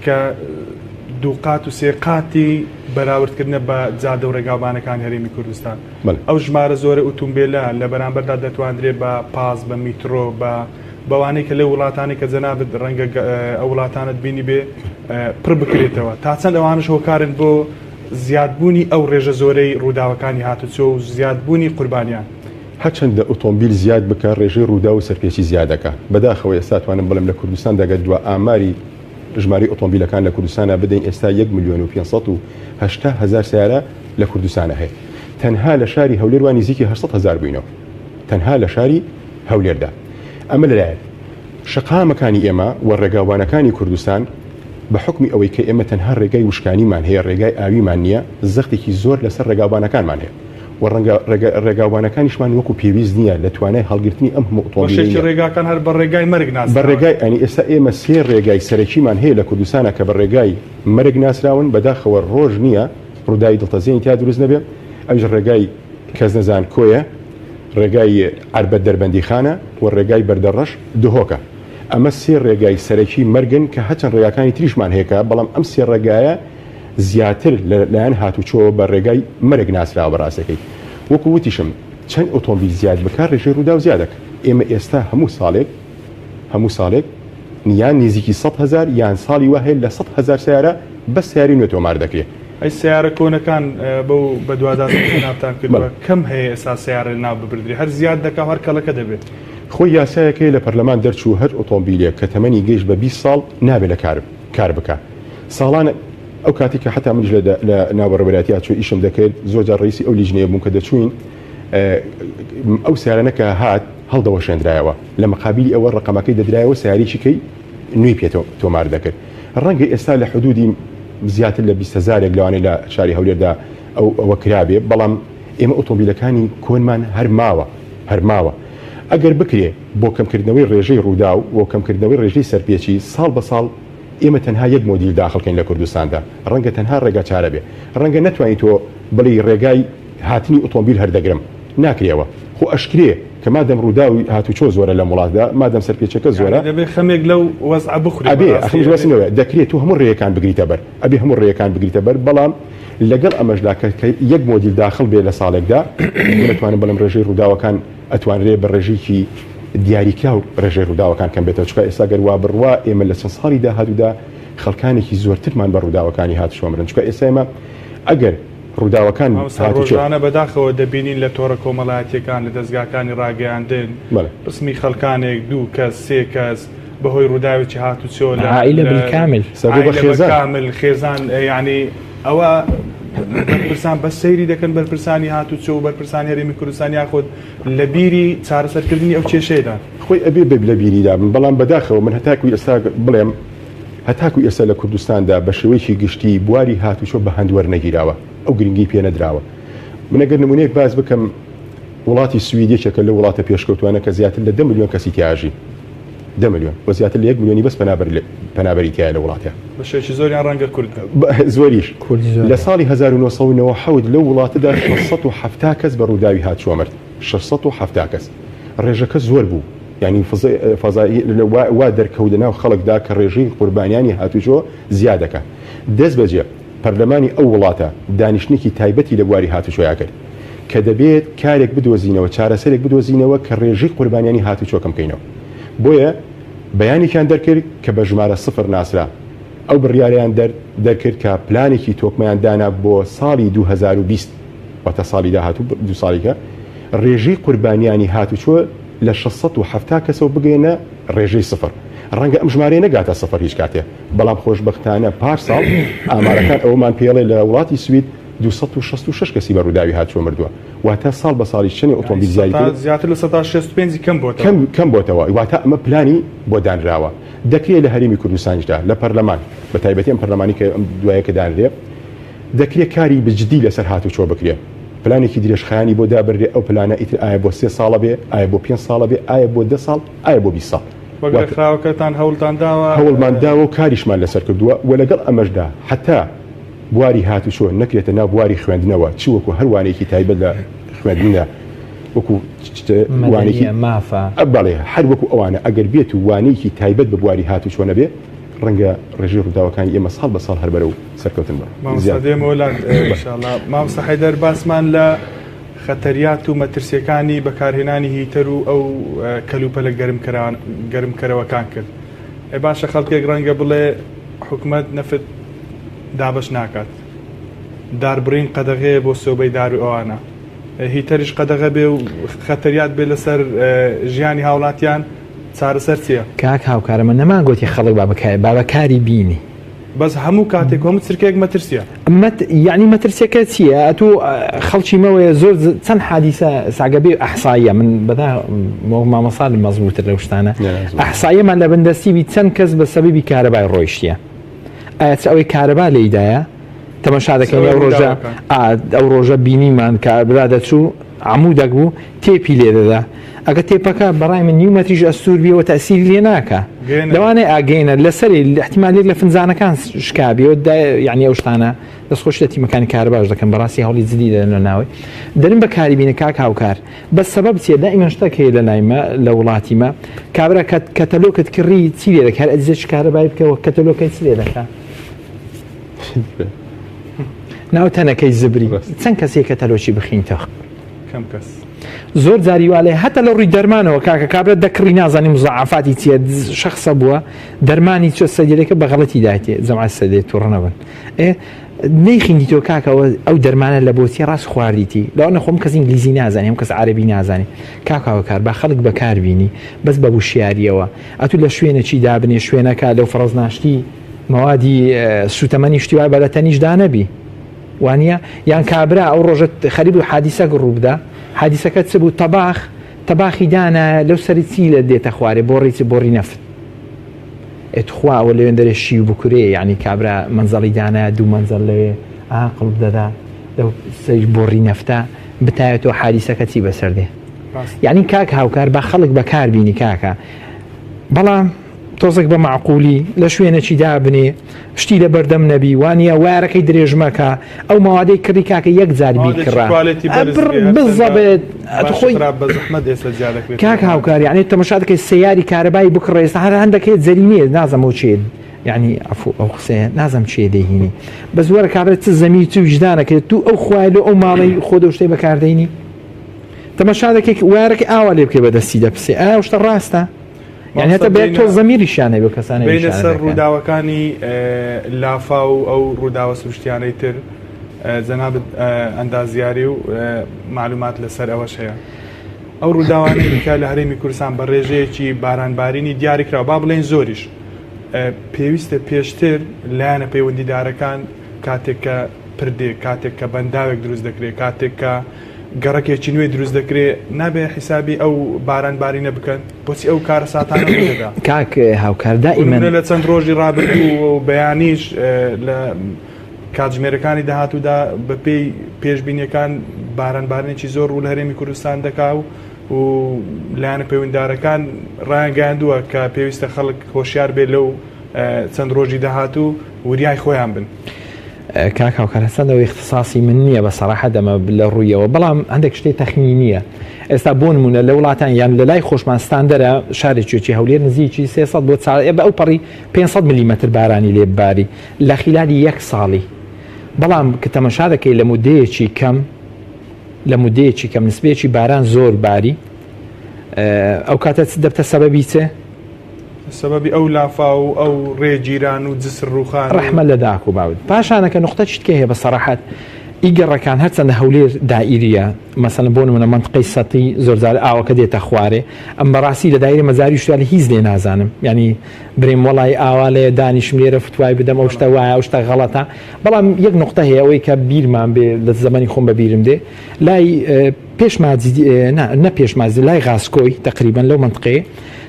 کە دووقات و سێ قاتی بەراوردکردنە بە جادە و ڕێگاوبانەکانی هەرێمی کوردستان. ئەو ژمارە زۆرە ئوتومبێلە لە بەرامبەردا دەتواندرێت بە پاس، بە میترۆ، بە بەوانەی کە لەو وڵاتانەی کە جەنابت ڕەنگە ئەو وڵاتانەت بینیبێ پڕ بکرێتەوە. تا چەند ئەوانەش هۆکارن بۆ زیادبوونی ئەو ڕێژە زۆرەی ڕووداوەکانی هاتوچۆ و زیادبوونی قوربانیان؟ هەرچەندە ئۆتۆمبیل زیاد بکا ڕێژەی ڕووداو و سەرپێچی زیاد ئەکا. بەداخەوە ئێستا ئەتوانم بڵێم لە کوردستاندا گەر دوا ئاماری ژمارەی ئۆتۆمبیلەکان لە کوردستانا بدەین ئێستا یەک ملیۆن و 580 هەزار سەیارە لە کوردستانا هەیە. تەنها لە شاری هەولێر وا نیزیکی 800 هەزار بووینەوە. تەنها لە شاری هەولێردا. ئەمە لەلایەک. شەقامەکانی ئێمە و ڕێگاوبانەکانی کوردستان بە حوکمی ئەوەی کە ئێمە تەنها ڕێگای وشکانیمان هەیە ڕێگای ئاویمان نییە زەختێکی زۆر لەسەر ڕێگاوبانەکانمان هەیە. و ڕەنگە ڕێگاوبانەکانیشمان وەکو پێویست نییە لە توانای هەڵگرتنی ئەم هەموو ئۆتۆمبیلەی بەشێکی نییە. ڕێگاکان هەر بە ڕێگای مەرگ بە ناسراون. ڕێگای یانی ئێستا ئێمە سێ ڕێگای سەرەکیمان هەیە لە کوردستانا کە بە ڕێگای مەرگ ناسراون، بەداخەوە ڕۆژ نییە ڕووداوی دڵتەزێنی تیا دروست نەبێ، ئەویش ڕێگای کەسنەزان کۆیە، ڕێگای عەربەت دەربەندیخانە و ڕێگای بەردەڕەش دهۆکە. ئەمە سێ ڕێگای سەرەکی مەرگن کە هەرچەند ڕێگاکانی تریشمان هەیە کە بەڵام ئەم سێ ڕێگایە زیاتر لە لایەن هاتوچۆوە بە رێگای مەرگ ناسراوە بە راستەکەی وەکو وتیشم چەند ئۆتۆمبیل زیاد بکا رێژەی رووداو زیاد دەکا ئێمە ئێستا هەموو ساڵێک هەموو ساڵێک یان نزیکی 100 هەزار یان ساڵی وا هەیە لە 100 هەزار سەیارە بەس سەیارەی نوێ تۆمار دەکرێ. ئەی سەیارە کۆنەکان بەو بەدواداچوونەی جەنابتان کردووە کەم هەیە ئێستا سەیارە لەناو ببردرێ هەر زیاد دەکا و هەر کەڵەکە دەبێ؟ خۆی یاسایەک هەیە لە پەرلەمان دەرچوو هەر ئۆتۆمبیلێک کە تەمەنی گەیشت بە 20 ساڵ نابێ لە کار کار بکا ساڵانە ئەو کاتی کە حتا منیش لە ناو بەڕێوەبەرایەتی هاتوچۆ ئیشم دەکرد زۆر جار ڕئیسی ئەو لیژنەیە بووم کە دەچووین ئەو سیارانە کە هات هەڵدەوەشێندرایەوە لە مقابلی ئەوە ڕقەمەکەی دەدرایەوە سیارێکی کەی نوێی پێ تۆمار دەکرد ڕەنگە ئێستا لە حدودی زیاتر لە 20 هەزارێک لەوانەیە لە شاری هەولێردا ئەو ئەوە کرابێ بەڵام ئێمە ئۆتۆمبیلەکانی کۆنمان هەر ماوە هەر ماوە ئەگەر بکرێ بۆ کەمکردنەوەی ڕێژەی ڕووداو و کەمکردنەوەی ڕێژەی سەرپێچی ساڵ بە ساڵ ئێمە تەنها یەک مۆدیل داخڵ کەین لە کوردستاندا ڕەنگە تەنها ڕێگا چارە بێ ڕەنگە نەتوانی تۆ بڵێی ڕێگای هاتنی ئۆتۆمبیل هەر دەگرم ناکرێ ئەوە خۆ ئەشکرێ کە مادەم ڕووداوی هاتوچۆ زۆرە لەم وڵاتدا مادەم سەرپێچەکە زۆرە یانی دەبێ خەمێک لەو وەزعە بخورێ ئەبێ بەڕاستی ئەخ منیش ئەبێ. باسم لەوەیە دەکرێ تۆ هەموو ڕێیەکان بگریتە بەر ئەبێ هەموو ڕێیەکان بگریتە بەر بەڵام لەگەڵ ئەمەشدا کە کە یەک مۆدیل داخڵ بێ لە ساڵێکدا من ئەتوانم بڵێم ڕێژەی ڕووداوەکان ئەتوانرێ بە ڕێژەیەکی دیاریکراو ڕێژەی ڕووداوەکان کەم بێتەوە، چونکە ئێستا گەر وا بڕوا ئێمە لە چەند ساڵی داهاتوودا خەڵکانێکی زۆرترمان بە ڕووداوەکانی هاتوچۆ مرن، چونکە ئێستا ئێمە ئەگەر. ڕووداوەکان مامۆستا هاتوچۆ. ڕۆژانە بەداخەوە دەبینین لە تۆڕە کۆمەڵایەتیەکان لە دەزگاکانی ڕاگەیاندن بەڵێ. ڕسمی خەڵکانێک دوو کەس سێ کەس بەهۆی ڕووداوێکی هاتوچۆ لە عائلە لە بالکامل. سەر بۆ بە عائلە خێزان. بەکامل خێزان یعنی ئەوە بەرپرسان بەس سەیری دەکەن بەرپرسانی هاتوچۆ و بەرپرسانی هەرێمی کوردستان یاخود لە بیری چارەسەرکردنی ئەو کێشەیەدان. خۆی ئەبێ بێ لە بیریدا بن بەڵام بەداخەوە من هەتاکو ئێستا بڵێم هەتاکو ئێستا لە کوردستاندا بە شێوەیەکی گشتی بواری هاتوچۆ بە هەند وەرنەگیراوە ئەو گرنگی پێ نەدراوە من ئەگەر نمونەیەک باس بکەم وڵاتی سوید یەکێکە لەو وڵاتە پێشکەوتوانە کە زیاتر لە دە ملیۆن کەسی تیا ئەژی دە ملیۆن و زیاتر لە یەک ملیۆنی بەس پەنابەر پەنابەری تایە لە وڵاتە بەشێکی زۆریان ڕەنگە کورد بن. زۆریش کوردی زۆر لە ساڵی 1997 لەو وڵاتەدا 670 کەس بە ڕووداوی هاتووە مرد 670 کەس ڕێژەکە زۆر بوو یانی فەزایی وا دەرکەوت لەناو خەڵکدا کە ڕێژەی قوربانیانی هاتوچۆ زیاد دەکا. دەستبەجێ پەرلەمانی ئەو وڵاتە دانیشتنێکی تایبەتی لە بواری هاتوچۆیا کرد کە دەبێت کارێک بدۆزینەوە، چارەسەرێک بدۆزینەوە کە ڕێژەی قوربانیانی هاتوچۆ کەم بکەینەوە. بۆیە بەیانێکیان دەرکرد کە بە ژمارە سفر ناسرا. ئەو بڕیارەیان دەرکرد کە پلانێکی تۆکمەیان دانا بۆ ساڵی 2020. واتە ساڵی داهاتوو دوو ساڵیکە ڕێژەی قوربانیانی هاتوچۆ لە 670 کەسەوە بگەینە ڕێژەی سفر ڕەنگە ئەم ژمارەیە نەگاتە سفر هیچ کاتێ بەڵام خۆشبەختانە پار ساڵ ئامارەکان ئەوەمان پێڵێ لە وڵاتی سوید 266 کەسی بە ڕووداوی هاتوچۆ مردووە واتە ساڵ بە ساڵی چەنێ ئۆتۆمبیل زیادی کرد زیاتر لە 65 کەم بۆتەوە کەم کەم بۆتەوە واتە ئەمە پلانی بۆ دانراوە دەکرێت لە هەرێمی کوردستانیشدا لە پەرلەمان بە تایبەتی ئەم پەرلەمانی کە دوایە کە دانرێ دەکرێ کاری بە جدی لەسەر هاتوچۆ بکرێ، پلانێکی درێژخایەنی بۆ دابنرێ، ئەو پلانە ئیتر ئایا بۆ سێ ساڵە بێ، ئایا بۆ پێنج ساڵە بێ، ئایا بۆ دە ساڵ، ئایا بۆ 20 ساڵ. وەک ڕێکخراوەکەتان هەوڵتان داوە؟ هەوڵمان داوە و کاریشمان لەسەر کردووە و لەگەڵ ئەمەشدا هەتا بواری هاتوچۆ نەکرێتە ناو بواری خوێندنەوە، چ وەکو هەر وانەیەکی تایبەت لە خوێندنە وەکو وانەیەکی مەدەنییە، مافە. بەڵێ هەر وەکو ئەوانە ئەگەر بێت و وانەیەکی تایبەت بە بواری هاتوچۆ نەبێ، ڕەنگە ڕێژەی ڕووداوەکانی ئێمە ساڵ بە ساڵ هەر بەرەو سەرکەوتن بڕۆن. مامۆستا دێمەوە لات ئینشاڵڵا. مامۆستا حەیدەر باسمان لە خەتەریات و مەترسیەکانی بەکارهێنانی heater و ئەو کەلوپەلە گەرمکەرەوەکان کرد. ئێ باشە خەڵکێک ڕەنگە بڵێ حکومەت نەفت دابەش ناکات، داربڕین قەدەغەیە بۆ سۆبەی دار و ئەوانە، heater یش قەدەغە بێ و خەتەریات بێ لەسەر ژیانی هاوڵاتیان، چارەسەر چیە؟ کاک هاوکارە من نەمان گۆتی خەڵک با بکای با بەکاری بینی. بەس هەموو کاتێک و هەموو چرکەیەک مەترسیە. مەت یەعنی مەترسیەکە چیە ئەتوو خەڵکی مەوەیە زۆر چەند حادیسە ساگە بێ ئەحساییە من بەدا مامۆستا مەزبووتر لەو شتانە ئەحساییەمان لە بندەستی بی چەند کەس بە سەبەبی کارەبای ڕۆیشتیە ئایا چ ئەوەی کارەبا لێیدایە تەمەشا دەکەین ئەو ڕۆژە ئەو ڕۆژە بینیمان کابرا دەچوو عەمودەک بوو تێپی لێ دەدا ئەگە تێپەکە بەڕای من نیو مەتریش ئەستور بیەوە تەسیری لێ ناکا لەوانەیە ئاگەینە لەسەری احتیمالێک لە فنجانەکان شکابیەوە یعنی ئەو شتانە دەستخۆش لە تیمەکانی کارەباش دەکەم بەڕاستی هەوڵی جدی دەدەن لە ناوی دەرم بەکاری بینە کاک هاوکار بەس سەبەب چیە دائیمەن شتێک هەیە لە لای مە لە وڵاتی مە کابرا کەتەلۆکت کڕی چی لێ دەکات هەر ئەجزێکی کارەبای بکەوە کەتەلۆکەی چی لێ دەکات ناو تەنەکەی زبری چەند کەسێک کە تەلۆکی بخینتەوە کەم کەس زۆر جاری والێ هەتا لە ڕووی دەرمانەوە کاکە کابرا دەکڕی نازانی مزعفاتی چیە شخصە بووە دەرمانی چۆ سەدیلەکە بە غەڵەتی دایتێ جەماعەت سەدێ توڕە نەبن ئێ نەیخیندی تۆ کاکەوە ئەو دەرمانە لە بۆچی ڕاست خواردیتی لەوانە خۆم کەس ئینگلیزی نازانێ هەم کەس عەرەبی نازانێ کاکاوە کار با خەڵک بەکار بینی بەس بە وشیاریەوە ئەتو لە شوێنێکی دابنێ شوێنەکە لەو فەڕەز ناشتی مەوادی سوتەمەنی شتی وای بە لە تەنیش دانەبی وانە یان کابرا ئەو ڕۆژە خەریب و حادیسەک ڕووبدا حادیسەکە چ بوو تەباخ تەباخی دانا لەو سەری چی لە دێتە خوارێ بۆڕی چ بۆڕی نەفت ئێ تخوا ئەوە لەوێندەرێ شیو بکورێ یعنی کابرا مەنزەڵی دانا دوو مەنزەڵ لەوێ ئا قڵپ دەدا لەو سەری بۆڕی نەفتە بتایەتەوە حادیسەکە چی بەسەر دێ یعنی کاک هاوکار با خەڵک بەکار بینی کاکە بەڵام تۆزێک بە مەعقولی لە شوێنێکی دابنێ شتی لە بەردەم نەبی وانە وارەکەی درێژ مەکە ئەو مەوادەی کڕی کاکە یەک جار بیکڕە بزەبێت خۆی کاک هاوکار یعنی تەمەشا دەکەی سەیاری کارەبایی بکڕێ ئێستا هەر هەندەکەی جەریمەیە نازم ئەو چێ یعنی عفو ئەو قسەیە نازم چێ دەهینی بەس وەرە کابرا چ زەمی چ ویژدانەکەی تو ئەو خوای لۆ ئەو ماڵەی خۆ دەو شتەی بەکاردەینی تەمەشا دەکەی وارەکەی ئاوا لێ بکەی بەدەستی دەپسێ ئایا شتە ڕاستە یانی هەتا بێت تۆ زەمیریشیان هەبێ کەسانە بینە سەر ڕووداوەکانی لافاو و ئەو ڕووداوە سروشتیانەی تر. جەنابت ئەندازیاری و مەعلومات لەسەر ئەوەش هەیە. ئەو ڕووداوانەی کە لە هەرێمی کوردستان بە ڕێژەیەکی بارانبارینی دیاریکراو با بڵێین زۆریش پێویستە پێشتر لایەنە پەیوەندیدارەکان کاتێک کە پردێک کاتێک کە بەنداوێک دروست دەکرێت کاتێک کە گەڕەکێکی نوێ دروست دەکرێت نابێ حیسابی ئەو باران بارینە بکەن بۆچی ئەو کارەساتانە ڕوودەدا؟ کاک هاوکار دائیمەن لە چەند ڕۆژی ڕابردوو و بەیانیش لە کاتژمێرەکانی داهاتوودا بەپێی پێشبینیەکان باران بارینێکی زۆر ڕوو لە هەرێمی کوردستان دەکا و و لایەنە پەیوەندارەکان ڕایانگەیاندووە کە پێویستە خەڵک هۆشیار بێت لەو چەند ڕۆژی داهاتوو وریای خۆیان بن. کاک هاوکار هەرچەندە ئەوە ئیختیساسی من نییە بە سەراحەت ئەمە لە ڕوویەوە بەڵام هەندێک شتێ تەخمینییە ئێستا بۆ نمونە لە وڵاتان یان لە لای خۆشمان ستاندەرە شارێکێکی هەولێر نزیکی 300 بۆ بە ئەو پەڕی 500 ملیمەتر بارانی لێ بباری لە خیلالی یەک ساڵی بەڵام کە تەمەشا دەکەی لە مودەیەکی کەم لە مودەیەکی کەم نسبەیەکی باران زۆر باری ئەو کاتە دەبتە سەبەبی چێ؟ سەبەبی ئەو لافاو و ئەو ڕێ گیران و جسر ڕووخان و. ڕەحمە لە داک و باوت. پاشانەکە نوقتە چیتکە هەیە بە سەراحەت ئی گەڕەکان هەرچەندە هەولێر دائیریە مەسەلەن بۆ نمونە مەنتقەی سەتی زۆرجار ئاوەکە دێتە خوارێ ئەم بەڕاستی لە دایرە مەزاری شتیان هیچ لێ نازانم یانی برێم وەڵای ئاوا لێ دانیشم لێرە فتوای بدەم ئەو شتە وایە ئەو شتە غەڵەتە بەڵام یەک نوقتە هەیە ئەوەی کە بیرمان بێ لە زەمەنی خۆم بە بیرم دێ لای پێش ماجیدی نا نە پێش ماجیدی لای غاسکۆی تقریبا لەو مەنتقەیە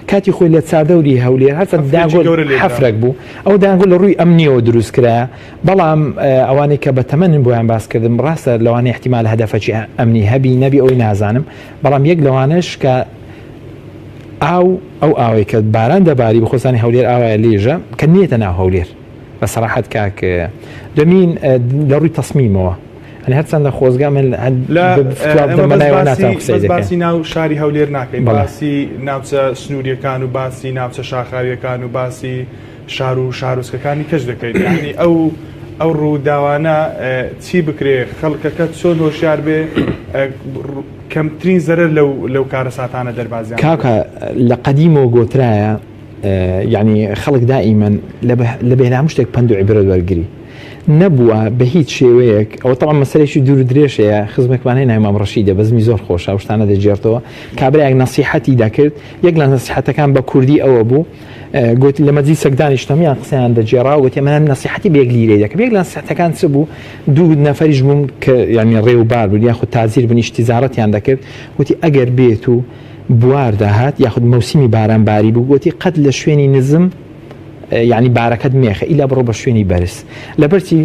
کاتی خۆی لە چاردەوری هەولێر هەرچەند حەفرێکی دانگۆ گەورە لێدرا. حەفرەک بوو ئەو دانگۆ لە ڕووی ئەمنیەوە دروست کرایە بەڵام ئەوانەی کە بە تەمەنن بۆیان باس کردم ڕاستە لەوانەیە احتیمال هەدەفەکی ئەمنی هەبی نەبی ئەوی نازانم بەڵام یەک لەوانەش کە ئاو ئەو ئاوەی کە باران دەباری بخۆزانی هەولێر ئاوایە لێژە کە نیەتە ناو هەولێر بە سەراحەت کاک دەمین لە ڕووی تەسمیمەوە ئەنی هەرچەندە خۆزگا من لە ئێمە باسی ناو شاری هەولێر ناکەین باسی ناوچە سنووریەکان و باسی ناوچە شاخاویەکان و باسی شار و شارۆچکەکانی کەش دەکەین یعنی ئەو ئەو ڕووداوانە چی بکرێ خەڵکەکە چۆن هۆشیار بێ کەمترین زەرەر لەو لەو کارەساتانە دەربازیان کاکە لە قەدیمەوە گۆترایە یعنی خەڵک دائیمەن لە بێ هەموو شتێک پەند و عیبرەت وەرگری نەبووە بە هیچ شێوەیەک ئەوە تەڵام مەسەلێکی دوور و درێژ هەیە خزمێکمان هەیە ناوی مام ڕەشیدە بەزمی زۆر خۆشە ئەو شتانە دەگێڕتەوە کابرایەک نەسیحەتی دەکرد یەک لە نەسیحەتەکان بە کوردی ئەوە بوو گوت لە مەجلیسێک دانیشتم یان قسەیان دەگێڕا وتی من نەسیحەتی بە یەک لیرەی دەکەم یەک لە نەسیحەتەکان چ بوو دوو نەفەریش بوون کە یعنی ڕێ و بار بوون یاخود تاجیر بن ئیش تیجارەتیان دەکرد وتی ئەگەر بێت و بوار داهات یاخود مەوسیمی باران باری بوو گوتی قەت لە شوێنی نزم یعنی بارەکەت مێخە ئیلا بڕۆ بە شوێنی بەرز لەبەرچی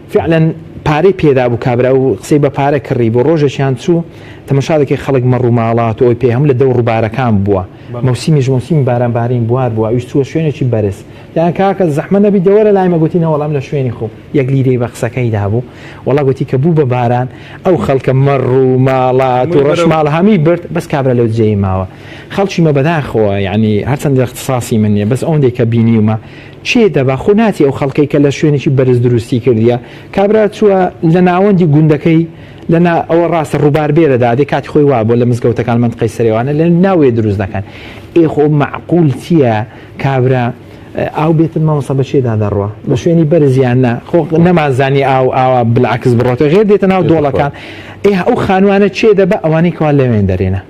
فعلا پارەی پێدا بوو کابرا و قسەی بە پارە کڕی بۆ ڕۆژێکیان چوو تەمەشا دەکەی خەڵک مەڕ و ماڵات و ئەوی پێ هەم لە دەور ڕووبارەکان بووە مەوسیمیش مەوسیمی باران بارین بوار بووە ئەویش چووە شوێنێکی بەرز یان کاکە زەحمە نەبی دەوەرە لای مە گوتی نەوەڵام لە شوێنی خۆم یەک لیرەی بە قسەکەی دابوو وەڵا گوتی کە بوو بە باران ئەو خەڵکە مەڕ و ماڵات و ڕەشماڵ هەمی برد بەس کابرا لەو جێی ماوە خەڵکی مە بەداخەوە یعنی هەرچەند لە اختصاصی من نییە بەس ئەوەندەی کە بینیومە چێ دەبا خۆ ناچی ئەو خەڵکەی کە لە شوێنێکی بەرز دروستی کردیە کابرا چووە لە ناوەندی گوندەکەی لە نا ئەوە ڕاستە ڕووبار بێرە دادێ کاتی خۆی وابووە لە مزگەوتەکان مەنتقەی سەرێوانە لە ناوێ دروست دەکەن ئێ خۆ مەعقول چییە کابرا ئاو بێتن مامۆستا بە چێدا دەڕوا بە شوێنی بەرز یان نا خۆ نەمانزانی ئاو ئاوا بالعکس بڕۆتەوە غێر دێتە ناو دۆڵەکان ئێ ئەو خانوانە چێ دەبە ئەوانەی کەوا لەوێن دەرێنە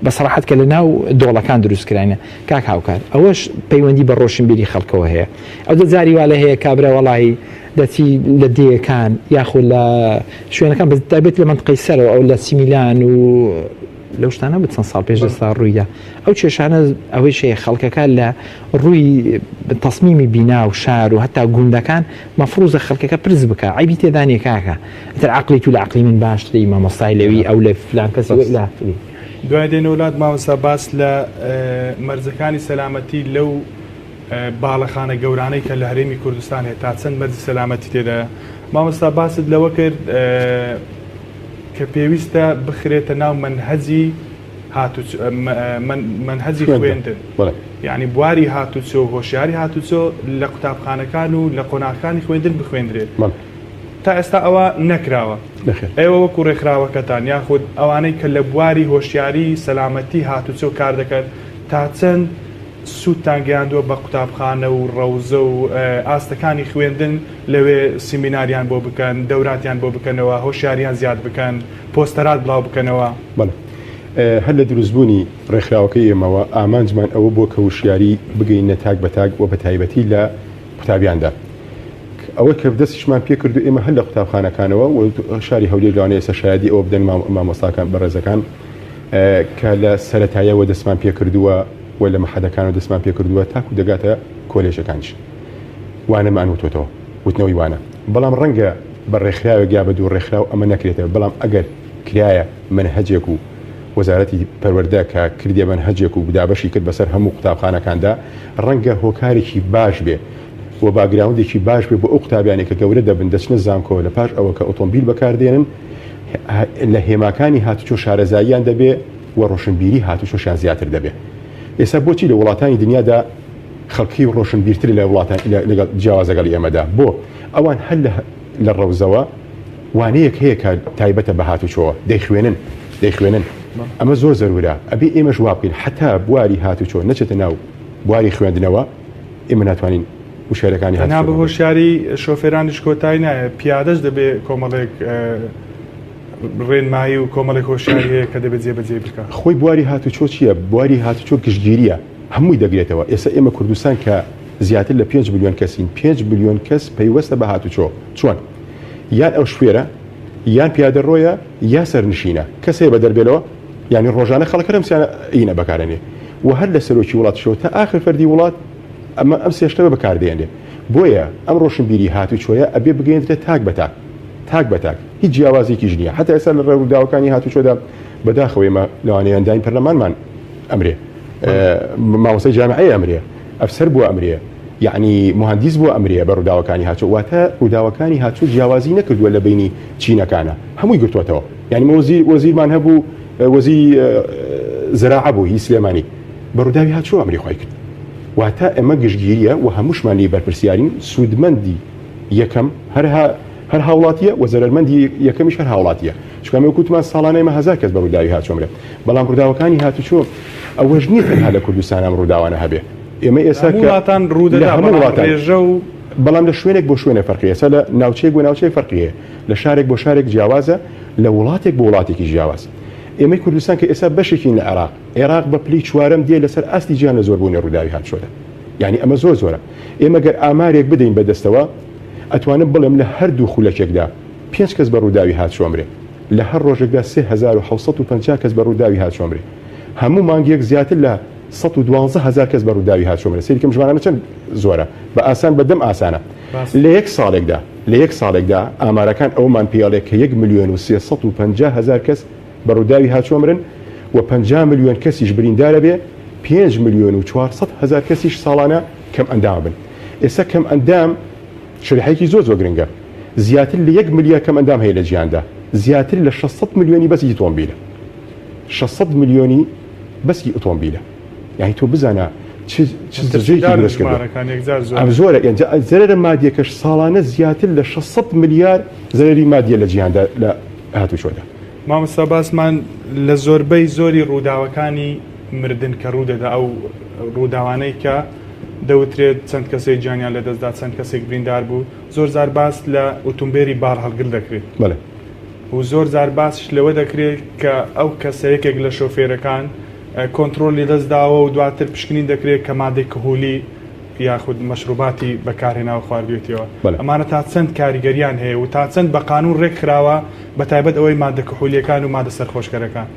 بە سەراحەت کە لە ناو دۆڵەکان دروست کراینە کاک هاوکار ئەوەش پەیوەندی بە ڕۆشنبیری خەڵکەوە هەیە ئەو دە جاری وا لە هەیە کابرا وەڵاهی دەچی لە دێیەکان یاخود لە شوێنەکان بە تایبەت لە مەنتقەی سەرەوە ئەو لە سیمیلان و لەو شتانە بە چەند ساڵ پێش ئێستا ڕوویدا ئەو کێشانە ئەوەی شەیە خەڵکەکە لە ڕووی تەسمیمی بینا و شار و هەتا گوندەکان مەفروزە خەڵکەکە پرس بکە عیبی تێدا نییە کاکە ئیتر عەقڵی تو لە عەقڵی من باشتری مامۆستای لەوی ئەو لە فلان کەسی وە ئیلا آخری. دوای دێنەوە لات مامۆستا باس لە مەرجەکانی سەلامەتی لەو باڵەخانە گەورانەی کە لە هەرێمی کوردستان هەیە تا چەند مەرجی سەلامەتی تێدایە مامۆستا باست لەوە کرد کە پێویستە بخرێتە ناو مەنهەجی مەنهەجی خوێندن یعنی بواری هاتوچۆ و هۆشیاری هاتوچۆ لە قوتابخانەکان و لە قۆناغەکانی خوێندن بخوێندرێت تا ئێستا ئەوە نەکراوە ئێوە وەکو ڕێکخراوەکەتان یاخود ئەوانەی کە لە بواری هۆشیاری سەلامەتی هاتوچۆ کار دەکەن تا چەند سوودتان گەیاندووە بە قوتابخانە و ڕەوزە و ئاستەکانی خوێندن لەوێ سیمیناریان بۆ بکەن، دەوراتیان بۆ بکەنەوە، هۆشیاریان زیاد بکەن، پۆستەرات بڵاو بکەنەوە؟ بەڵێ. هەر لە دروستبوونی ڕێکخراوەکەی ئێمەوە ئامانجمان ئەوە بووە کە وشیاری بگەینە تاک بە تاک و بە تایبەتی لە قوتابیاندا. ئەوەی کە دەستیشمان پێ کردو ئێمە هەر لە قوتابخانەکانەوە و شاری هەولێر لەوانەیە ئێستا شایەدی ئەوە بدەن مامۆستاکان بەڕێزەکان کە لە سەرەتایەوە دەستمان پێ کردووە و لە مەحەدەکانەوە دەستمان پێ کردووە تاکو دەگاتە کۆلێژەکانیش وانەمان وتۆتەوە وتنەوەی وانە بەڵام ڕەنگە بە ڕێکخراوێک یا بە دوو ڕێکخراو ئەمە نەکرێتەوە بەڵام ئەگەر کرایە مەنهەجێک و وەزارەتی پەروەردە کە کردیە مەنهەجێک و دابەشی کرد بەسەر هەموو قوتابخانەکاندا ڕەنگە هۆکارێکی باش بێ و باگراوندێکی باش بێ بۆ ئەو قوتابیانەی کە گەورە دەبن دەچنە زانکۆ لە پاش ئەوە کە ئۆتۆمبیل بەکاردێنن لە هێماکانی هاتوچۆ شارەزاییان دەبێ و ڕۆشنبیری هاتوچۆشیان زیاتر دەبێ. ئێستا بۆچی لە وڵاتانی دنیادا خەڵکی ڕۆشنبیرتر لە وڵاتان لەگەڵ جیاواز لەگەڵی ئێمەدا؟ بۆ؟ ئەوان هەر لە لە ڕەوزەوە وانەیەک هەیە کە تایبەتە بە هاتوچۆوە دەیخوێنن دەیخوێنن ئەمە زۆر زەرورە ئەبێ ئێمەش وا بکەین حتا بواری هاتوچۆ نەچێتە ناو بواری خوێندنەوە ئێمە ناتوانین وشیارەکانی تەنها بە هۆشیاری شۆفێرانیش کۆتایی نایە پیادەش دەبێ کۆمەڵێک ڕێنمایی و کۆمەڵێک هۆشیاری هەیە کە دەبێت جێبەجێی بکا. خۆی بواری هاتوچۆ چییە؟ بواری هاتوچۆ گشتگیرییە، هەمووی دەگرێتەوە. ئێستا ئێمە کوردستان کە زیاتر لە پێنج ملیۆن کەسین، پێنج ملیۆن کەس پەیوەستە بە هاتوچۆ. چۆن؟ یان ئەو شوفێرە، یان پیادەڕۆیە، یا سەرنشینە. کەس هەیە بەدەر بێ لەوە؟ یانی ڕۆژانە خەڵک هەر ئەم سیانە ینە بەکارئەنێ و هەر لە سەرۆکی وڵاتیشەوە تا ئاخر فەردی وڵات ئەمە ئەم سێ شتە بەکاردێنرێ. بۆیە ئەم ڕۆشنبیری هاتوچۆیە ئەبێ بگەیەندرێ تاک بە تاک. تاک بە تاک. هیچ جیاوازیەکیش نییە. هەتا ئێستا لە ڕووداوەکانی هاتوچۆدا بەداخەوە ئێمە لەوانەیە ئەندامی پەرلەمانمان ئەمرێ، مامۆستای جامیعەی ئەمرێ، ئەفسەر بووە ئەمرێ، یەعنی موهەندیس بووە ئەمرێ بە ڕووداوەکانی هاتوچۆ. واتە ڕووداوەکانی هاتوچۆ جیاوازی نەکردووە لە بەینی چینەکانە، هەمووی گرتووەتەوە. یانی مە وەزیر وەزیرمان هەبوو وەزیری زراعە بوو هی سلێمانی بە ڕووداوی هاتوچۆ ئەمری خۆی کرد. واتە ئەمە گشتگیریە و هەمووشمان لێی بەرپرسیارین، سوودمەندی یەکەم هەر هەر هاوڵاتیە و زەرەرمەندی یەکەمیش هەر هاوڵاتیە چونکە ئەمە وتمان ساڵانە ئێمە هەزار کەس بە ڕووداوی هاتوچۆ مرێ بەڵام ڕووداوەکانی هاتوچۆ ئەوەش نییە تەنها لە کوردستان ئەم ڕووداوانە هەبێ ئێمە ئێستا هەموو وڵاتان ڕوودەدا لە هەموو بەڵام وڵاتان ڕێژە و بەڵام لە شوێنێک بۆ شوێنێک فەرقی هەیە ئێستا لە ناوچەیەک بۆ ناوچەیەک فەرقی هەیە لە شارێک بۆ شارێک جیاوازە لە وڵاتێک بۆ وڵاتێکی جیاواز ئێمەی کوردستان کە ئێستا بەشێکین لە عێراق عێراق بە پلەی چوارەم دێ لەسەر ئاستی جیهان لە زۆربوونی ڕووداوی هاتوچۆدا یانی ئەمە زۆر زۆرە ئێمە گەر ئامارێک بدەین بە دەستەوە ئەتوانم بڵێم لە هەر دوو خولەکێکدا پێنج کەس بە ڕووداوی هاتچۆ ئەمرێ، لە هەر ڕۆژێکدا 3750 کەس بە ڕووداوی هاتچۆ ئەمرێ، هەموو مانگێک زیاتر لە 112 هەزار کەس بە ڕووداوی هاتچۆ ئەمرێ، سەیری کەم ژمارانە چەند زۆرە، بە ئاسان بە دەم ئاسانە. لە یەک ساڵێکدا لە یەک ساڵێکدا ئامارەکان ئەوەمان پێ ئەڵێ کە یەک ملیۆن و 350 هەزار کەس بە ڕووداوی هاتچۆ ئەمرن و 50 ملیۆن کەسیش بریندار ئەبێ، پێنج ملیۆن و 400 هەزار کەسیش ساڵانە کەمئەندام ئەبن. ئێستا کەمئەندام شەریحەیەکی زۆر زۆر گرنگە. زیاتر لە یەک ملیار کەمئەندام هەیە لە جیهاندا. زیاتر لە 600 ملیۆنی بەس ئیتۆمبیلە. 600 ملیۆنی بەس ئی ئۆتۆمبیلە. یانی تۆ بزانە چ چ زەرەرێکی دروست کردووە. ئەم زۆرە ئینجا زەرەرە مادیەکەش ساڵانە زیاتر لە 600 ملیار زەرەری مادیە لە جیهاندا لە هاتوچۆدا. مامۆستا باسمان لە زۆربەی زۆری ڕووداوەکانی مردن کە ڕوودەدا ئەو ڕووداوانەی کە دەوترێت چەند کەسێک گیانیان لەدەستدا چەند کەسێک بریندار بوو زۆر جار باس لە ئوتومبێری بارهەڵگر دەکرێت بەڵێ. و زۆر جار باسیش لەوە دەکرێت کە ئەو کەسە یەکێک لە شۆفێرەکان کۆنترۆلی لەدەست داوە و دواتر پشکنین دەکرێت کە مادەی کهولی یاخود مەشروباتی بەکارهێناوە خواردوێتیەوە. بەڵێ. ئەمانە تا چەند کاریگەریان هەیە و تا چەند بە قانون ڕێکخراوە بەتایبەت ئەوەی مادە کحولیەکان و مادە سەرخۆشکەرەکان؟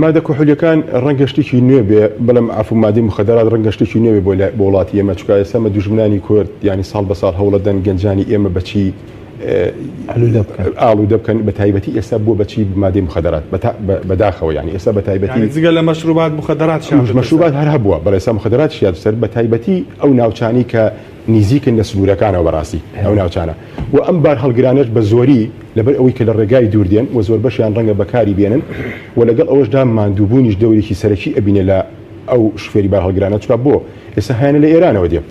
مادە کحولیەکان ڕەنگە شتێکی نوێ بێ بەڵام عەفو مادەی موخەدەرات ڕەنگە شتێکی نوێ بێ بۆ لای بۆ وڵاتی ئێمە چونکە ئێستا ئەمە دوژمنانی کورد یانی ساڵ بە ساڵ هەوڵەدەن گەنجانی ئێمە بە چی ئالوودە بکەن ئالوودە بکەن بە تایبەتی ئێستا بووە بە چی مادەی موخەدەرات بەداخەوە یانی ئێستا بە تایبەتی یانی جگە لە مەشروبات موخەدەراتیش هاتۆتە سەر. مەشروبات هەر هەبووە بەڵێ ئێستا موخەدەراتیش هاتۆتە سەر بە تایبەتی ئەو ناوچانەی کە نیزیکن لە سنوورەکانەوە بەڕاستی ئەو ناوچانە و ئەم بارهەڵگرانەش بە زۆری لەبەر ئەوەی کە لە ڕێگای دوور دێن و زۆربەشیان ڕەنگە بەکاری بێنن و لەگەڵ ئەوەشدا ماندووبوونیش دەورێکی سەرەکی ئەبینێ لە ئەو شوفێری بارهەڵگرانە چونکە بۆ ئێستا هەیانە لە ئێرانەوە دێ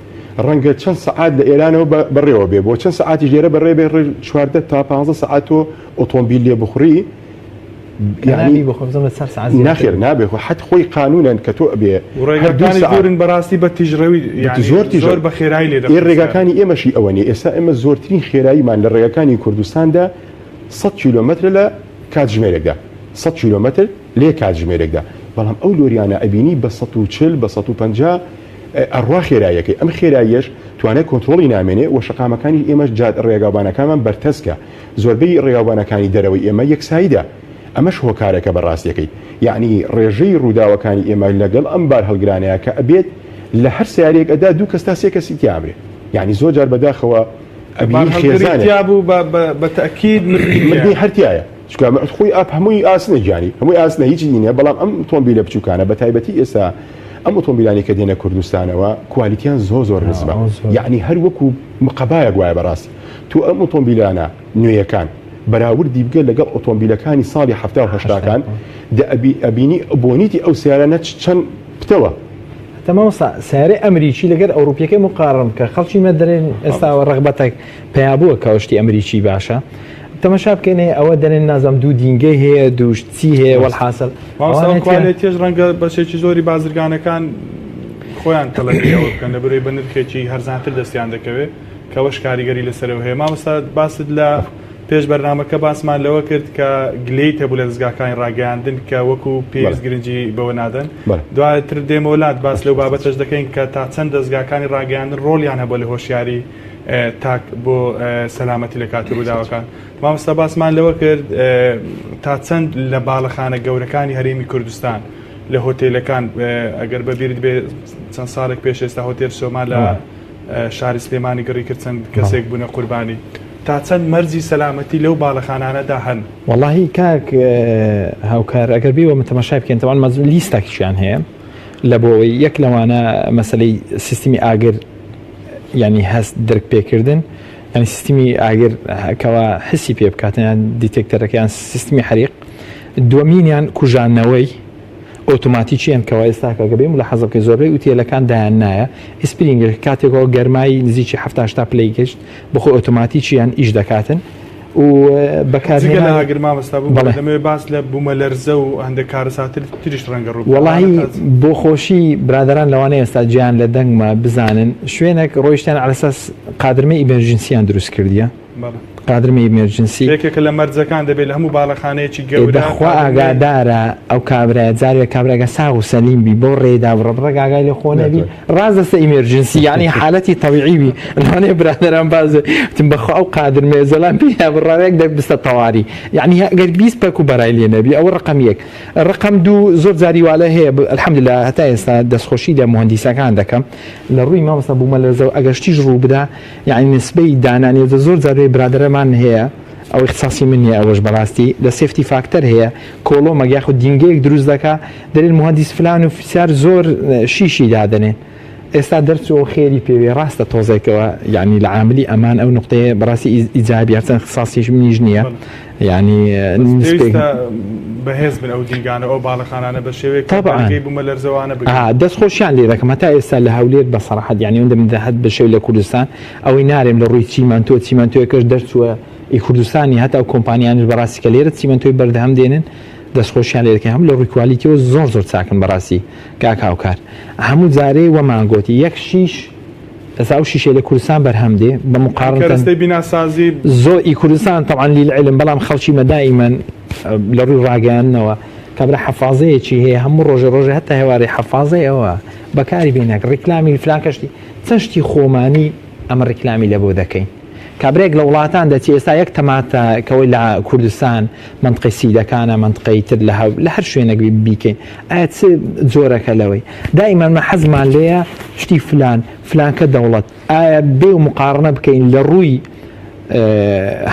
ڕەنگە چەند سەعات لە ئێرانەوە بەڕێوە بێ بۆ چەند سەعاتیش لێرە بەڕێ بێ 14 تا 15 سەعات تۆ ئۆتۆمبیل لێ بخوڕی. یانی بۆ خۆم لە سەر ساعت ناخێر نابێ خۆ حەت خۆی قانونن کە تۆ ئەبێ ڕێگاکانی دوورن بەڕاستی بە تیژڕەوی یانی زۆر زۆر بە خێرایی لێ دەخوڕن. ڕێگاکانی ئێمەشی ئەوە نیە ئێستا ئێمە زۆرترین خێراییمان لە ڕێگاکانی کوردستاندا 100 کیلۆمەترە لە کاتژمێرێکدا 100 کیلۆمەتر لێ کاتژمێرێکدا بەڵام ئەو لۆریانە ئەبینی بە 140 بە 150 ئەڕوا خێراییەکەی ئەم خێراییەش توانای کۆنترۆڵی نامێنێ و شەقامەکانی ئێمەش جاد ڕێگاوبانەکانمان بەرتەسکە زۆربەی ڕێگاوبانەکانی دەرەوەی ئێمە یەکسایدە ئەمەش هۆکارێکە بە ڕاستیەکەی یەعنی ڕێژەی ڕووداوەکانی ئێمە لەگەڵ ئەم بارهەڵگرانەیە کە ئەبێت لە هەر سەیارەیەک ئەدا دوو کەس تا سێ کەسی تیا ئەمرێ یەعنی زۆر جار بەداخەوە ئەبینی خێزانێک تیا بوو بە تەئکید مردنی هەر تیایە چونکە خۆی ئاپ هەمووی ئاسنە گیانی هەمووی ئاسنە هیچی نییە بەڵام ئەم ئۆتۆمبیلە بچووکانە بە تایبەتی ئێستا ئەم ئۆتۆمبیلانی کە دێنە کوردستانەوە کوالیتیان زۆر زۆر نزمە یعنی هەر وەکو مقەبایەک وایە بەڕاستی تۆ ئەم ئۆتۆمبیلانە نوێیەکان بەراوردی بکە لەگەڵ ئۆتۆمبیلەکانی ساڵی حەفتا و هەشتاکان دە ئەبی ئەبینی بۆنیتی ئەو سیارانە چەند پتەوە. هەتا مامۆستا سیارەی ئەمریکی لەگەر ئەوروپیەکەی مقارن بکە خەڵکی مە دەرێن ئێستا ڕەغبەتێک پەیا بووە کە شتی ئەمریکی باشە تەمەشا بکەینێ ئەوە دەرێن نازم دوو دینگەی هەیە دوو چی هەیە وەلحاسڵ مامۆستا ئەو کوالێتیەش ڕەنگە بەشێکی زۆری بازرگانەکان خۆیان تەلەبی ئەوە بکەن لەبەرەی بە نرخێکی هەرزانتر دەستیان دەکەوێت کەوەش کاریگەری لەسەرەوە هەیە. مامۆستا باست لە پێش بەرنامەکە باسمان لەوە کرد کە گلەیت هەبوو لە دەزگاکانی ڕاگەیاندن کە وەکو پێویست گرنگی بەوە نادەن. دواتر دێمەوە لات باس لەو بابەتەش دەکەین کە تا چەند دەزگاکانی ڕاگەیاندن ڕۆڵیان هەبووە لە هۆشیاری تاک بۆ سەلامەتی لە کاتی ڕووداوەکان. مامۆستا باسمان لەوە کرد تا چەند لە باڵەخانە گەورەکانی هەرێمی کوردستان لە هۆتێلەکان ئەگەر بەبیرت بێ چەند ساڵێک پێش ئێستا هۆتێل سۆما لە شاری سلێمانی گڕی کرد چەند کەسێک بوونە قوربانی تا چەند مەرجی سەلامەتی لەو باڵەخانانەدا هەن؟ وەڵاهی کاک هاوکار ئەگەر بێ وە تەماشای بکەین تەوان مەزن لیستەکیان هەیە لە بۆەوەی یەک لەوانە مەسلەی سیستمی ئاگر ینی هەست درک پێکردن ینی سیستمی ئاگر کەوا حسی پێ بکاتن یان دیتێکتەرەکەیان سیستمی حریق دووەمینیان کوژانەوەی ئۆتۆماتیکیان کەوا ئێستا کە گەبێ ملاحەزە بکەی زۆربەی ئوتێلەکان دایان نایە ئیسپرینگەر کاتێکەوە گەرمایی نزیکی 70 تا پلەی گەشت بەخۆی ئۆتۆماتیکیان ئیش دەکاتن و بەکارهێنان ئاگر مامۆستا بوو بەڵێ دەمەوێت باس لە بوومەلەرزە و هەندێک کارەساتر تریش ڕەنگە ڕوو وەڵاهی بۆ خۆشی برادەران لەوانەیە ئێستا گیان لە دەنگمە بزانن شوێنێک ڕۆیشتیان عەلەساس قادرمەی emergency یان دروست کردیە قادرمە emergency. یەکێکە لە مەرجەکان دەبێت لە هەموو باڵەخانەیەکی گەورە دەخوا ئاگادارە ئەو کابرایە جارێ کابراگە ساغ و سەلیم بی بەو ڕێدا بڕە بڕە ئاگای لە خۆ نەبی ڕاست دەستە emergency یعنی حالەتی تەبیعی بی لەوانەیە برادەران بازێ وتم بەخوا ئەو قادرمەیە زەلام پێیا بڕاوێک دەک بستە تەواری یعنی ئەگەر 20 پەک و بەرای لێ نەبی ئەوە ڕقم یەک ڕقم دوو زۆر جاری والە هەیە الحمدلله هەتا ئێستا دەستخۆشی لە موهەندیسەکان دەکەم لە ڕووی مامۆستا بوومەلەرزەوە ئەگەر شتیش ڕوو بدا یەعنی نسبەی دانانی زۆر جار بێ برادەرەمان هەیە ئەو اختصاصی من نیە ئەوەش بەڕاستی لە safety factor هەیە کۆڵۆمەک یاخود دینگەیەک دروست دەکا دەرێن موهەندیس فلان و فسار زۆر شیشی دادەنێن ئێستا دەرچوو خێری پێوێ ڕاستە تۆزێکەوە یعنی لە عاملی ئەمان ئەو نقطەیە بەڕاستی ئیجابی هەرچەند اختصاصیش منیش نییە یعنی بەهێز بن ئەو دینگانە ئەو باڵەخانانە بە شێوەیەک تەبعاً بوومەلەرزەوانە بگرن. دەست خۆشیان لێ دەکەم هەتا ئێستا لە هەولێر بە سەراحەت یعنی ئەوەندە من هەت بە شێوەی لە کوردستان ئەوەی نارێم لە ڕووی چیمەنتۆ چیمەنتۆیەکەش دەرچووە ئی کوردستانی هەتا ئەو کۆمپانیانش بەڕاستی کە لێرە چیمەنتۆی بەردەهەم دێنن دەست خۆشیان لێ دەکەم هەم لە ڕووی کوالیتیەوە زۆر زۆر چاکن بەڕاستی کاک هاوکار هەموو جارێ وەمان گۆتی یەک شیش ئێستا ئەو شیشەی لە کوردستان بەرهەم دێ بە مقارنەتەن کەرەستەی بیناسازی زۆر ئی کوردستان تەبعەن لیلعلم بەڵام خەڵکی مە دائیمەن لە ڕووی ڕاگەیاندنەوە کابرا حەفازەیەکی هەیە هەموو ڕۆژێ ڕۆژێ هەتا هێوارەی حەفازەی ئەوە بەکاری بێنەک ڕیکلامی فلان کەشتی چەند شتی خۆمانی ئەمە ڕیکلامی لە بۆ دەکەین کابرایەک لە وڵاتان دەچێ ئێستا یەک تەماتە کەوەی لە کوردستان مەنتقەی سیدەکانە مەنتقەی تر لە لە هەر شوێنێک بیکەین ئایا چ جۆرەکە لەوەی دائیمەن مە حەزمان لێیە شتی فلان فلانکە دەوڵەت ئایا بێ و مقارنە بکەین لە ڕووی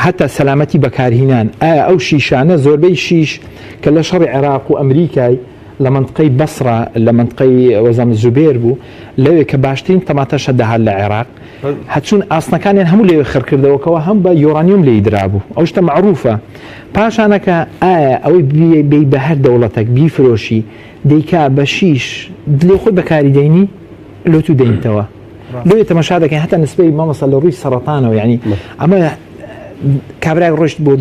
هەتا سەلامەتی بەکارهینان ئایا ئەو شیشانە زۆربەی شیش کە لە شەڕی عێراق و ئەمریکای لە مەنتقەی بەسڕە لە مەنتقەی وەزام زوبێر بوو لەوێ کە باشترین تەماتەشە دەهات لە عێراق هەچوون ئاسنەکانیان هەموو لەوێ خڕکردەوە کەوا هەم بە یۆرانیۆم لێی درابوو ئەو شتە مەعروفە پاشانەکە ئایا ئەوەی بێی بە هەر دەوڵەتەک بیفرۆشی دەیکا بە شیش لێ خۆی بەکاری دەینی لۆ تو دەینتەوە لۆیە تەماشا دەکەین هەتا نسبەی مامۆستا لە ڕووی سەرەتانەوە یعنی ئەمە کابرای ڕۆشت بۆ.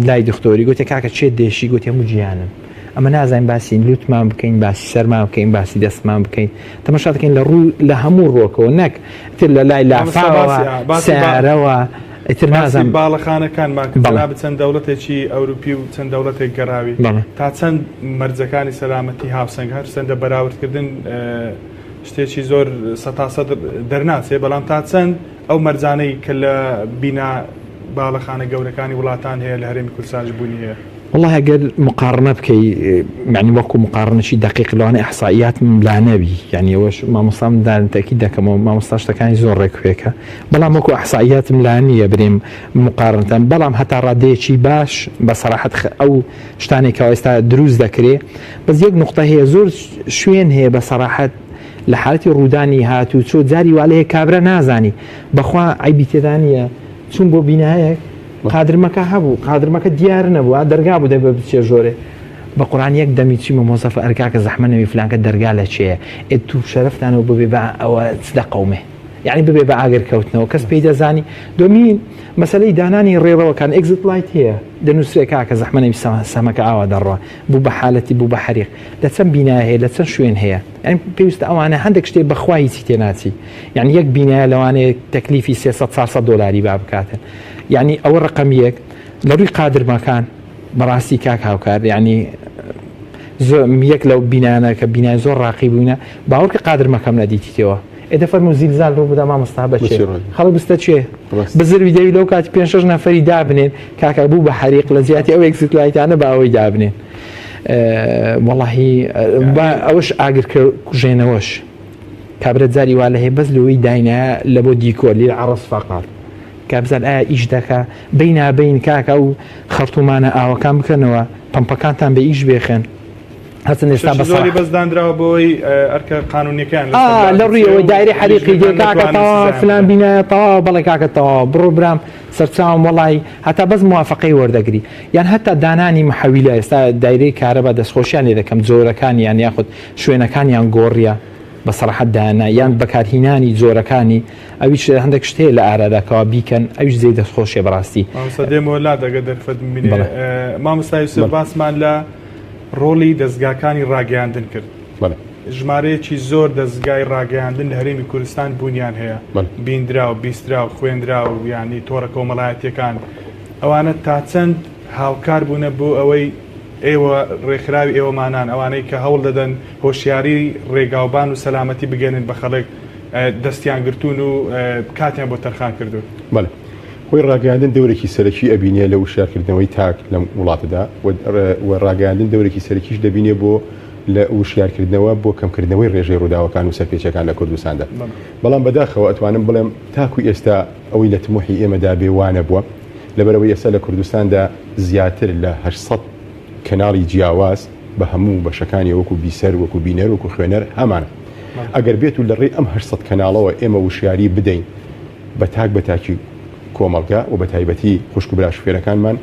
لای دکتۆری گوتی کاکە چێ دێشی گوتی هەموو گیانم ئەمە نازانین باسی لوتمان بکەین باسی سەرمان بکەین باسی دەستمان بکەین تەمەشا دەکەین لە ڕوو لە هەموو ڕۆکەوە نەک تر لە لای لافاوە سیارەوە ئیتر نازانم باڵەخانەکانمان کە جەنابت چەند دەوڵەتێکی ئەوروپی و چەند دەوڵەتێک گەڕاوی تا چەند مەرجەکانی سەلامەتی هاوسەنگ هەرچەندە بەراوردکردن شتێکی زۆر سەتاسەد دەرناچێ بەڵام تا چەند ئەو مەرجانەی کە لە بینا باڵەخانە گەورەکانی وڵاتان هەیە لە هەرێمی کوردستانیش بوونی هەیە؟ وەڵاهی ئەگەر مقاڕنە بکەی یانی وەکو مقاڕنەکی دەقیق لەوانەیە ئیحسائیاتم لا نەبی یانی ئەوەش مامۆستام دارم تەئکید دەکەمەوە مامۆستا شتەکانی زۆر ڕێک وپێکە بەڵام وەکو ئیحسائیاتم لا نییە برێم مقارنەتەن بەڵام هەتا ڕادەیەکی باش بە سەراحەت ئەو شتانێک کە ئێستا دروست دەکرێ بەس یەک نوقتە هەیە زۆر شوێن هەیە بە سەراحەت لە حالەتی ڕوودانی هاتوچۆ جاری وا لێ کابرا نازانی بەخوا عەیبی تێدا نییە چوون بۆ بینایەک قادرمەکە هەبوو قادرمەکە دیار نەبوو دەرگا بوو دەبێ بچێ ژۆرێ بە قورآن یەک دەمی چیمە مۆزەفە ئەرکاکە زەحمە نەوی فلانکە دەرگا لە چێە ئێ تو شەرەفتانەوە ببێ بە ئەوە چ دەقەومێ یعنی ببێ بە ئاگر کەوتنەوە کەس پێی دەزانی دۆمین مەسلەی دانانی ڕێڕەوەکان exit light هەیە دەنووسرێ کاکە زەحمە نەوی سەمەکە ئاوا دەڕوا بوو بە حالەتی بوو بە حەریق لە چەند بینا هەیە لە چەند شوێن هەیە یعنی پێویستە ئەوانە هەندێک شتێ بەخوا هیچی تێناچی یعنی یەک بینایە لەوانەیە تەکلیفی 300 400 دۆلاری با بکاتن یعنی ئەوە ڕقم یەک لە ڕووی قادرمەکان بەڕاستی کاک هاوکار یعنی زۆر یەک لەو بینانە کە بینای زۆر ڕاقی بووینە باوەڕکە قادرمەکەم نەدیتیتەوە ئێ دەفەرموو زیلزال ڕوو بدا مامۆستا بەچێ خەڵک بستە چێ بزروی دەوی لەو کاتی پێ شەش نەفەری دابنێن کاکە بوو بە حەریق لە جیاتی ئەو exit light انە بە ئەوەی دابنێن وەڵاهی ئەوەش ئاگر کوژێنەوەش کابرا جاری وا لە هەیە بەس لەوەی داینە لە بۆ دیکۆر لی عەڕز فەقات کابزان ئایا ئیش دەکا بینا بین کاکە و خەرتومانە ئاوەکان بکەنەوە پەمپەکانتان بە ئیش بێخێن هەرچەند ئێستا بە زۆری بەس دانراوە بۆی ئەرکە قانونیەکان لە ڕوویەوە دایرەی حەریقی دێ کاکە تەواو فلان بینایە تەواو بەڵێ کاکە تەواو بڕۆ برام سەرچاوم وەڵی هەتا بەس موافقەی وەردەگری یان هەتا دانانی محەویلە ئێستا دایرەی کارەبا دەستخۆشیان لێ دەکەم جۆرەکانیان یاخود شوێنەکانیان گۆڕیە بە سەراحەت دانا یان بەکارهینانی جۆرەکانی ئەویش هەندێک شت هەیە لە ئارادا کەوا بیکەن ئەویش جێی دەستخۆشیە بەڕاستی. مامۆستا دێمەوە لات ئەگەر دەرفەت بمینێ مامۆستا یوسف باسمان لە ڕۆڵی دەزگاکانی ڕاگەیاندن کرد. ژمارەیەکی زۆر دەزگای ڕاگەیاندن لە هەرێمی کوردستان بوونیان هەیە، بیندراو، بیستراو، خوێندراو، یانی تۆڕە کۆمەڵایەتییەکان، ئەوانە تا چەند هاوکار بوونە بۆ ئەوەی ئێوە ڕێکخراوی ئێوەمانان، ئەوانەی کە هەوڵ دەدەن هۆشیاری ڕێگاوبان و سەلامەتی بگەنن بە خەڵک، دەستیان گرتوون و کاتیان بۆ تەرخان کردوون؟ بەڵێ. خۆی ڕاگەیاندن دەورێکی سەرەکی ئەبینێ لە وشیارکردنەوەی تاک لەم وڵاتەدا و ڕاگەیاندن دەورێکی سەرەکیش دەبینێ بۆ لە وشیارکردنەوە بۆ کەمکردنەوەی ڕێژەی ڕووداوەکان و سەرپێچیەکان لە کوردستاندا. بەڵام بەداخەوە ئەتوانم بڵێم تاکو ئێستا ئەوەی لە تموحی ئێمەدا بێ وا نەبووە. لەبەرئەوەی ئێستا لە کوردستاندا زیاتر لە 800 کەناڵی جیاواز بە هەموو بەشەکانی وەکو بیسەر، وەکو بینەر، وەکو خوێنەر هەمانە. ئەگەر بێت و لە ڕێی ئەم 800 کەناڵەوە ئێمە وشیاری بدەین بە تاک بە تاکی کۆمەڵگا و بە تایبەتی خوشک و برا شوفێرەکانمان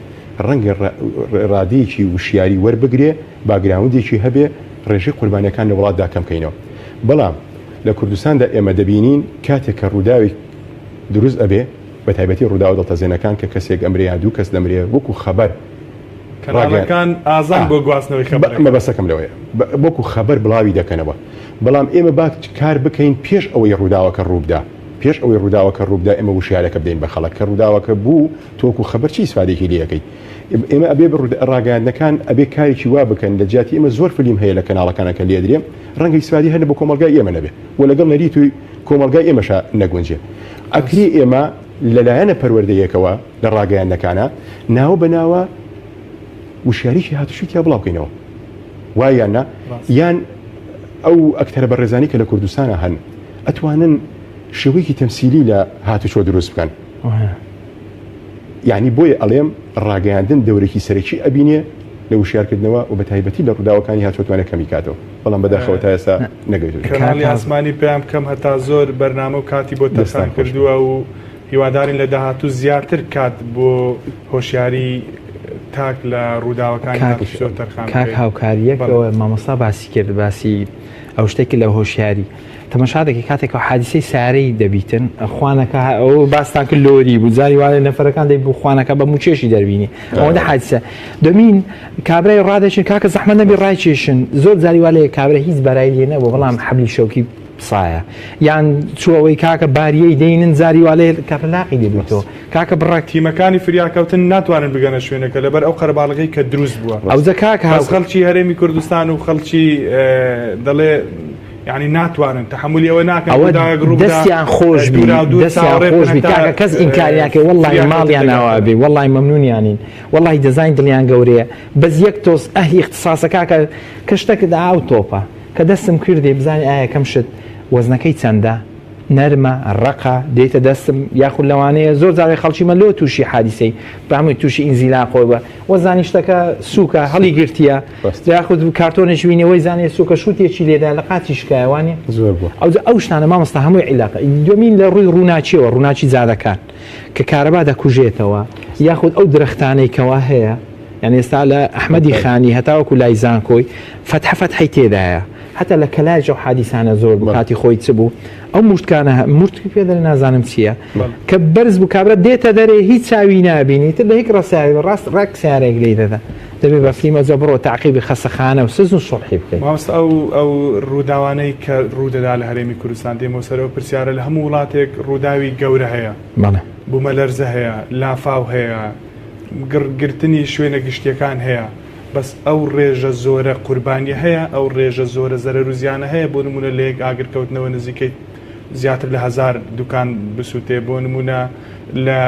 ڕەنگە ڕادەیەکی وشیاری وەربگرێ، باگراوندێکی هەبێ ڕێژەی قوربانیەکان لە وڵاتدا کەم کەینەوە. بەڵام لە کوردستاندا ئێمە دەبینین کاتێک کە ڕووداوێک دروست ئەبێ بە تایبەتی ڕووداوە دڵتەزێنەکان کە کەسێک ئەمرێ یان دوو کەس دەمرێ وەکو خەبەر کەناڵەکان ئازان بۆ گواستنەوەی خەبەرەکە. مەبەستەکەم لەوەیە وەکو خەبەر بڵاوی دەکەنەوە. بەڵام ئێمە با کار بکەین پێش ئەوەی ڕووداوەکە ڕووبدا. پێش ئەوەی ڕووداوەکە ڕووبدا ئێمە وشیارەکە بدەین بە خەڵک کە ڕووداوەکە بوو تۆ وەکو خەبەر چی ئیسفادەیەکی لێ ئەکەی؟ ئێمە ئەبێ ڕاگەیاندنەکان ئەبێ کارێکی وا بکەن لە جیاتی ئێمە زۆر فلیم هەیە لە کەناڵەکانە کە لێدرێ ڕەنگە ئیسفادی هەر بۆ کۆمەڵگای ئێمە نەبێ و لەگەڵ نەریت و کۆمەڵگای ئێمەشا نەگونجێ ئەکری ئێمە لەلایەنە پەروەردەیەکەوە لە ڕاگەیاندنەکانە ناوە بە ناوە وشیاریی هاتوچوی تیا بڵاو بکەینەوە وایە یان نا یان ئەو ئەکتەرە بەڕێزانی کە لە کوردستانە هەن ئەتوانن شێوەیەکی تەمسیلی لە هاتوچۆ دروست بکەن یانی بۆیە ئەڵێم ڕاگەیاندن دەورێکی سەرەکی ئەبینێ لە وشیارکردنەوە و بە تایبەتی لە ڕووداوەکانی هاتوچۆ توانێت کەمی کاتەوە بەڵام بەداخەوە تا ئێستا نەگەیشتووە. کەناڵی ئاسمانی پەیام کەم هەتا زۆر بەرنامە و کاتی بۆ تەرخان کردووە و هیوادارین لە داهاتوو زیاتر کات بۆ هۆشیاری تاک لە ڕووداوەکانی هاتوچۆ تەرخان کاک بکەین. هاوکار یەک بەڵێ. ئەوە مامۆستا باسی کرد باسی ئەو شتێک لە هۆشیاری. تەمەشا دەکەی کاتێک کە حادیسەی سارەی دەبیتن خوانەکە ئەو باستان کرد لۆری بوو جاری وایە نەفەرەکان دەی بوو خوانەکە بە موچێشی دەربینی ئەوەندە حادیسە دەمین کابرای ڕادەچن کاکە زەحمە نەبی ڕایکێشن زۆر جاری وا لێ کابرا هیچ بەرای لێ نەبوو بەڵام حەبلی شەوکی سایە یان چوەوەی کاکە باریەی دەینن جاری وا لێ کاکە لاقی لێ بوویتەوە کاکە بڕەک تیمەکانی فریاکەوتن ناتوانن بگەنە شوێنەکە لەبەر ئەو قەرەباڵغی کە دروست بووە ئەوجە کاکە بەس خەڵکی هەرێمی کوردستان و خەڵکی دەڵێ یعنی ناتوانن تەحەمولی ئەوە ناکەن ئەوە دەستیان خۆش بی دەستیان خۆش بی کاکە کەس ئینکاری ناکەی وەڵڵاهی ماڵیان ئاوا بێ وەڵڵاهی مەمنونیانین وەڵڵاهی دەزانین دڵیان گەورەیە بەس یەک تۆز ئەهلی ئیختساسە کاکە کە شتەکە دا ئاو تۆپە کە دەستم کردێ بزانی ئایا کەم شت وەزنەکەی چەندە نەرمە ڕەقە دێتە دەستم یاخود لەوانەیە زۆر جارێ خەڵکی مە لۆ تووشی حادیسەی بەهەمووی تووشی ئینزیلاقۆ بە وەزانی شتەکە سووکە هەڵی گرتیە یاخود کارتۆنێکی وینێ وەی زانێ سوکە شوتێکی لێدا لە قاچی شکایە وانە زۆر بوو ئەوجا ئەو شتانە مامۆستا هەمووی عیلاقە دومین لە ڕووی ڕووناکیەوە ڕووناکی جادەکان کە کارەبا دەکوژێتەوە یاخود ئەو درەختانەی کەوا هەیە یعنی ئێستا لە ئەحمەدی خانی هەتاوەکو لای زانکۆی فەتحە فەتحەی تێدایە حتا لە کەلایش ئەو حادیسانە زۆر بوو کاتی خۆی چ بوو ئەو مشتکانە مشتکی پێ دەرێ نازانم چییە کە بەرز بوو کابرا دێتە دەرێ هیچ چاوی نابینی تر لە هیچ ڕەساوی ڕاست ڕێک سیارێک لی دەدا دەبێ بە فلیمە جا بڕۆ تەعقیبی خەسەخانە و سزن و سوڵحی بکەی. مامۆستا ئەو ئەو ڕووداوانەی کە ڕوودەدا لە هەرێمی کوردستان دێمەوە سەر ئەو پرسیارە لە هەموو وڵاتێک ڕووداوی گەورە هەیە بەڵێ. بوومەلەرزە هەیە لافاو هەیە گڕ گرتنی شوێنە گشتیەکان هەیە بەس ئەو ڕێژە زۆرە قوربانیە هەیە ئەو ڕێژە زۆرە زەرەر و زیانە هەیە بۆ نمونە لە یەک ئاگر کەوتنەوە نزیکەی زیاتر لە هەزار دوکان بسووتێ بۆ نمونە لە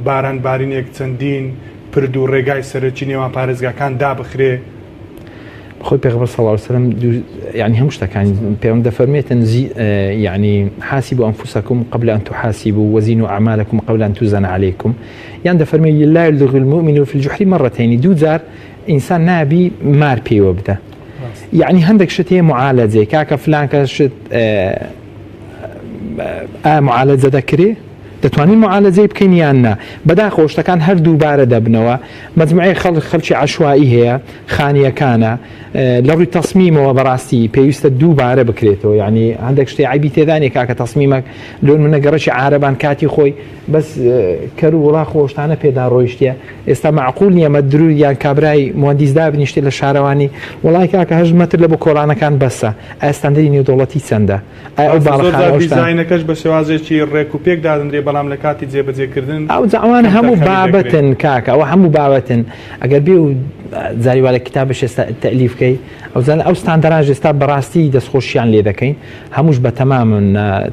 باران بارینێک چەندین پرد و ڕێگای سەرەکی نێوان پارێزگاکان دابخرێ. خۆی پێغەمبەر صلی اللە علیه وسلم یعنی هەموو شتەکانی پێغەمبەر دەفەرمێتن یعنی حاسبوا انفسکم قبل ان تحاسبوا وزنوا اعمالکم قبل ان توزن علیکم یان دەفەرمێ لا یلدغ المؤمن في الجحر مرتين دوو جار ئینسان نابی مار پێوە بدە یعنی هەندێک شت هەیە معالەجەی کاکە فلان کە شت ئایا معالەجە دەکرێ دەتوانین معالەجەی بکەین یان نا؟ بەداخەوە شتەکان هەر دووبارە دەبنەوە، مەجموعەی خەڵک خەڵکی عەشوائی هەیە، خانییەکانە، لە ڕووی تەسمیمەوە بەڕاستی پێویستە دووبارە بکرێتەوە، یانی هەندێک شتی عەیبی تێدا نییە کاکە تەسمیمەک لۆ نمونە گەڕەکی عارەبان کاتی خۆی بەس کەر و وڵاخ و شتانە پێدا ڕۆیشتیە، ئێستا مەعقول نییە مەدرو یان کابرای موهەندیس دابنیشتێ لە شارەوانی وەڵای کاکە هەشت مەتر لە بۆ کۆڵانەکان بەسە، ئایا ستاندەری نێودەوڵەتی چەندە؟ ئایا ئەو زۆر جار باڵەخانە ئەو شتانە. دیزاینەکەش بە شێوازێکی ڕێک و پێک دادەنرێ بەڵام لە کاتی جێبەجێکردن ئەوجا ئەوانە هەموو کەمتەرخەمی دەکرێ. بابەتن کاکە ئەوە هەموو بابەتن ئەگەر بێ و جاری وا لە کیتابش ئێستا تەئلیف کەی ئەوجا ئەو ستاندەرانش ئێستا بەڕاستی دەستخۆشیان لێ دەکەین هەمووش بەتەمامن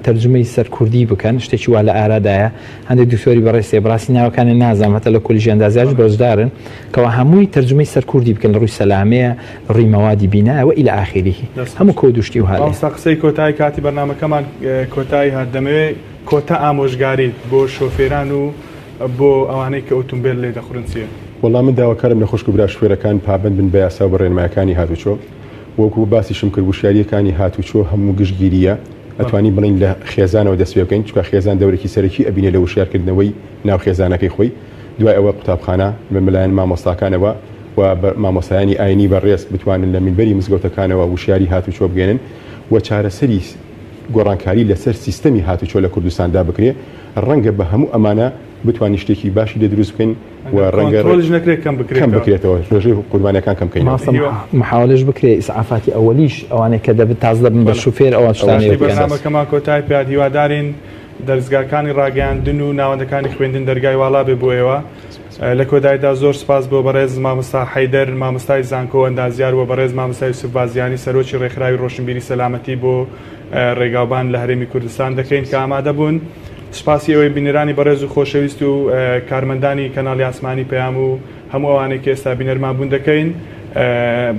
تەرجومەی سەر کوردی بکەن شتێکی وا لە ئارادایە هەندێک دکتۆری بەڕێز هەیە بەڕاستی ناوەکانیان نازانم هەتا لە کۆلیژی ئەندازیاریش بەشدارن کەوا هەمووی تەرجومەی سەر کوردی بکەن لە ڕووی سەلامەیە لە ڕووی مەوادی بینایە وە ئیلی ئاخیریه هەموو کۆد و شتی وها لێ. مامۆستا قسەی کۆتایی کاتی بەرنامەکەمان کۆتایی هات دەمەوێ کۆتا ئامۆژگاریت بۆ شۆفێران و بۆ ئەوانەی کە ئوتومبێل لێ دەخورن چیە؟ وەڵا من داواکارم لە خوشک و برا شوفێرەکان پابەند بن بە یاسا و بە ڕێنمایەکانی هاتوچۆ وەکو باسیشم کرد وشیاریەکانی هاتوچۆ هەموو گشتگیریە ئەتوانین بڵێین لە خێزانەوە دەست پێ بکەین چونکە خێزان دەورێکی سەرەکی ئەبینێ لە وشیارکردنەوەی ناو خێزانەکەی خۆی دوای ئەوە قوتابخانە بە لایەن مامۆستاکانەوە و مامۆستایانی ئاینی بەڕێز بتوانن لە مینبەری مزگەوتەکانەوە وشیاری هاتوچۆ بگەێنن و چارەسەری گۆڕانکاری لەسەر سیستەمی هاتوچۆ لە کوردستاندا بکرێ ڕەنگە بە هەموو ئەمانە بتوانین شتێکی باشی لێ دروست بکەین و ڕەنگە کۆنترۆلیش نەکرێت کەم کەم بکرێتەوە. بکرێتەوە ڕێژەی قوربانیەکان کەم بکەینەوە. مامۆستا محاوەلەش بکرێ ئیسعافاتی ئەوەلیش ئەوانەی کە دەبن تازە دەبن بە بەڵێ. شوفێر ئەوان شتانەی بەشی بکەن. بەرنامەکەمان کۆتایی پێهات هیوادارین دەرسگاکانی ڕاگەیاندن و ناوەندەکانی خوێندن دەرگای واڵا بێ بۆ ئێوە. لە کۆدایدا زۆر سپاس بۆ بەڕێز مامۆستا حەیدەر مامۆستای زانکۆ و ئەندازیار و بەڕێز مامۆستا یوسف بازیانی سەرۆکی ڕێکخراوی ڕۆشنبیری سەلامەتی بۆ ڕێگاوبان لە هەرێمی کوردستان دەکەین کە ئامادە بوون. سوپاسی ئێوەی بینەرانی بەڕێز و خۆشەویست و کارمەندانی کەناڵی ئاسمانی پەیام و هەموو ئەوانەی کە ئێستا بینەرمان بوون دەکەین.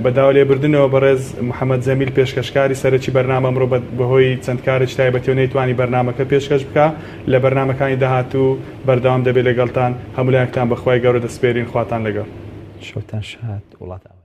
بە داوا لێبردنەوە بەڕێز محەمەد جەمیل پێشکەشکاری سەرەکی بەرنامە ئەمڕۆ بەهۆی چەند کارێکی تایبەتیەوە نەیتوانی بەرنامەکە پێشکەش بکا لە بەرنامەکانی داهاتوو بەردەوام دەبێت لەگەڵتان هەموو لایەکتان بە خوای گەورە دەسپێرین خواتان لەگەڵ. شەوتان شاد وڵات ئاوەدان.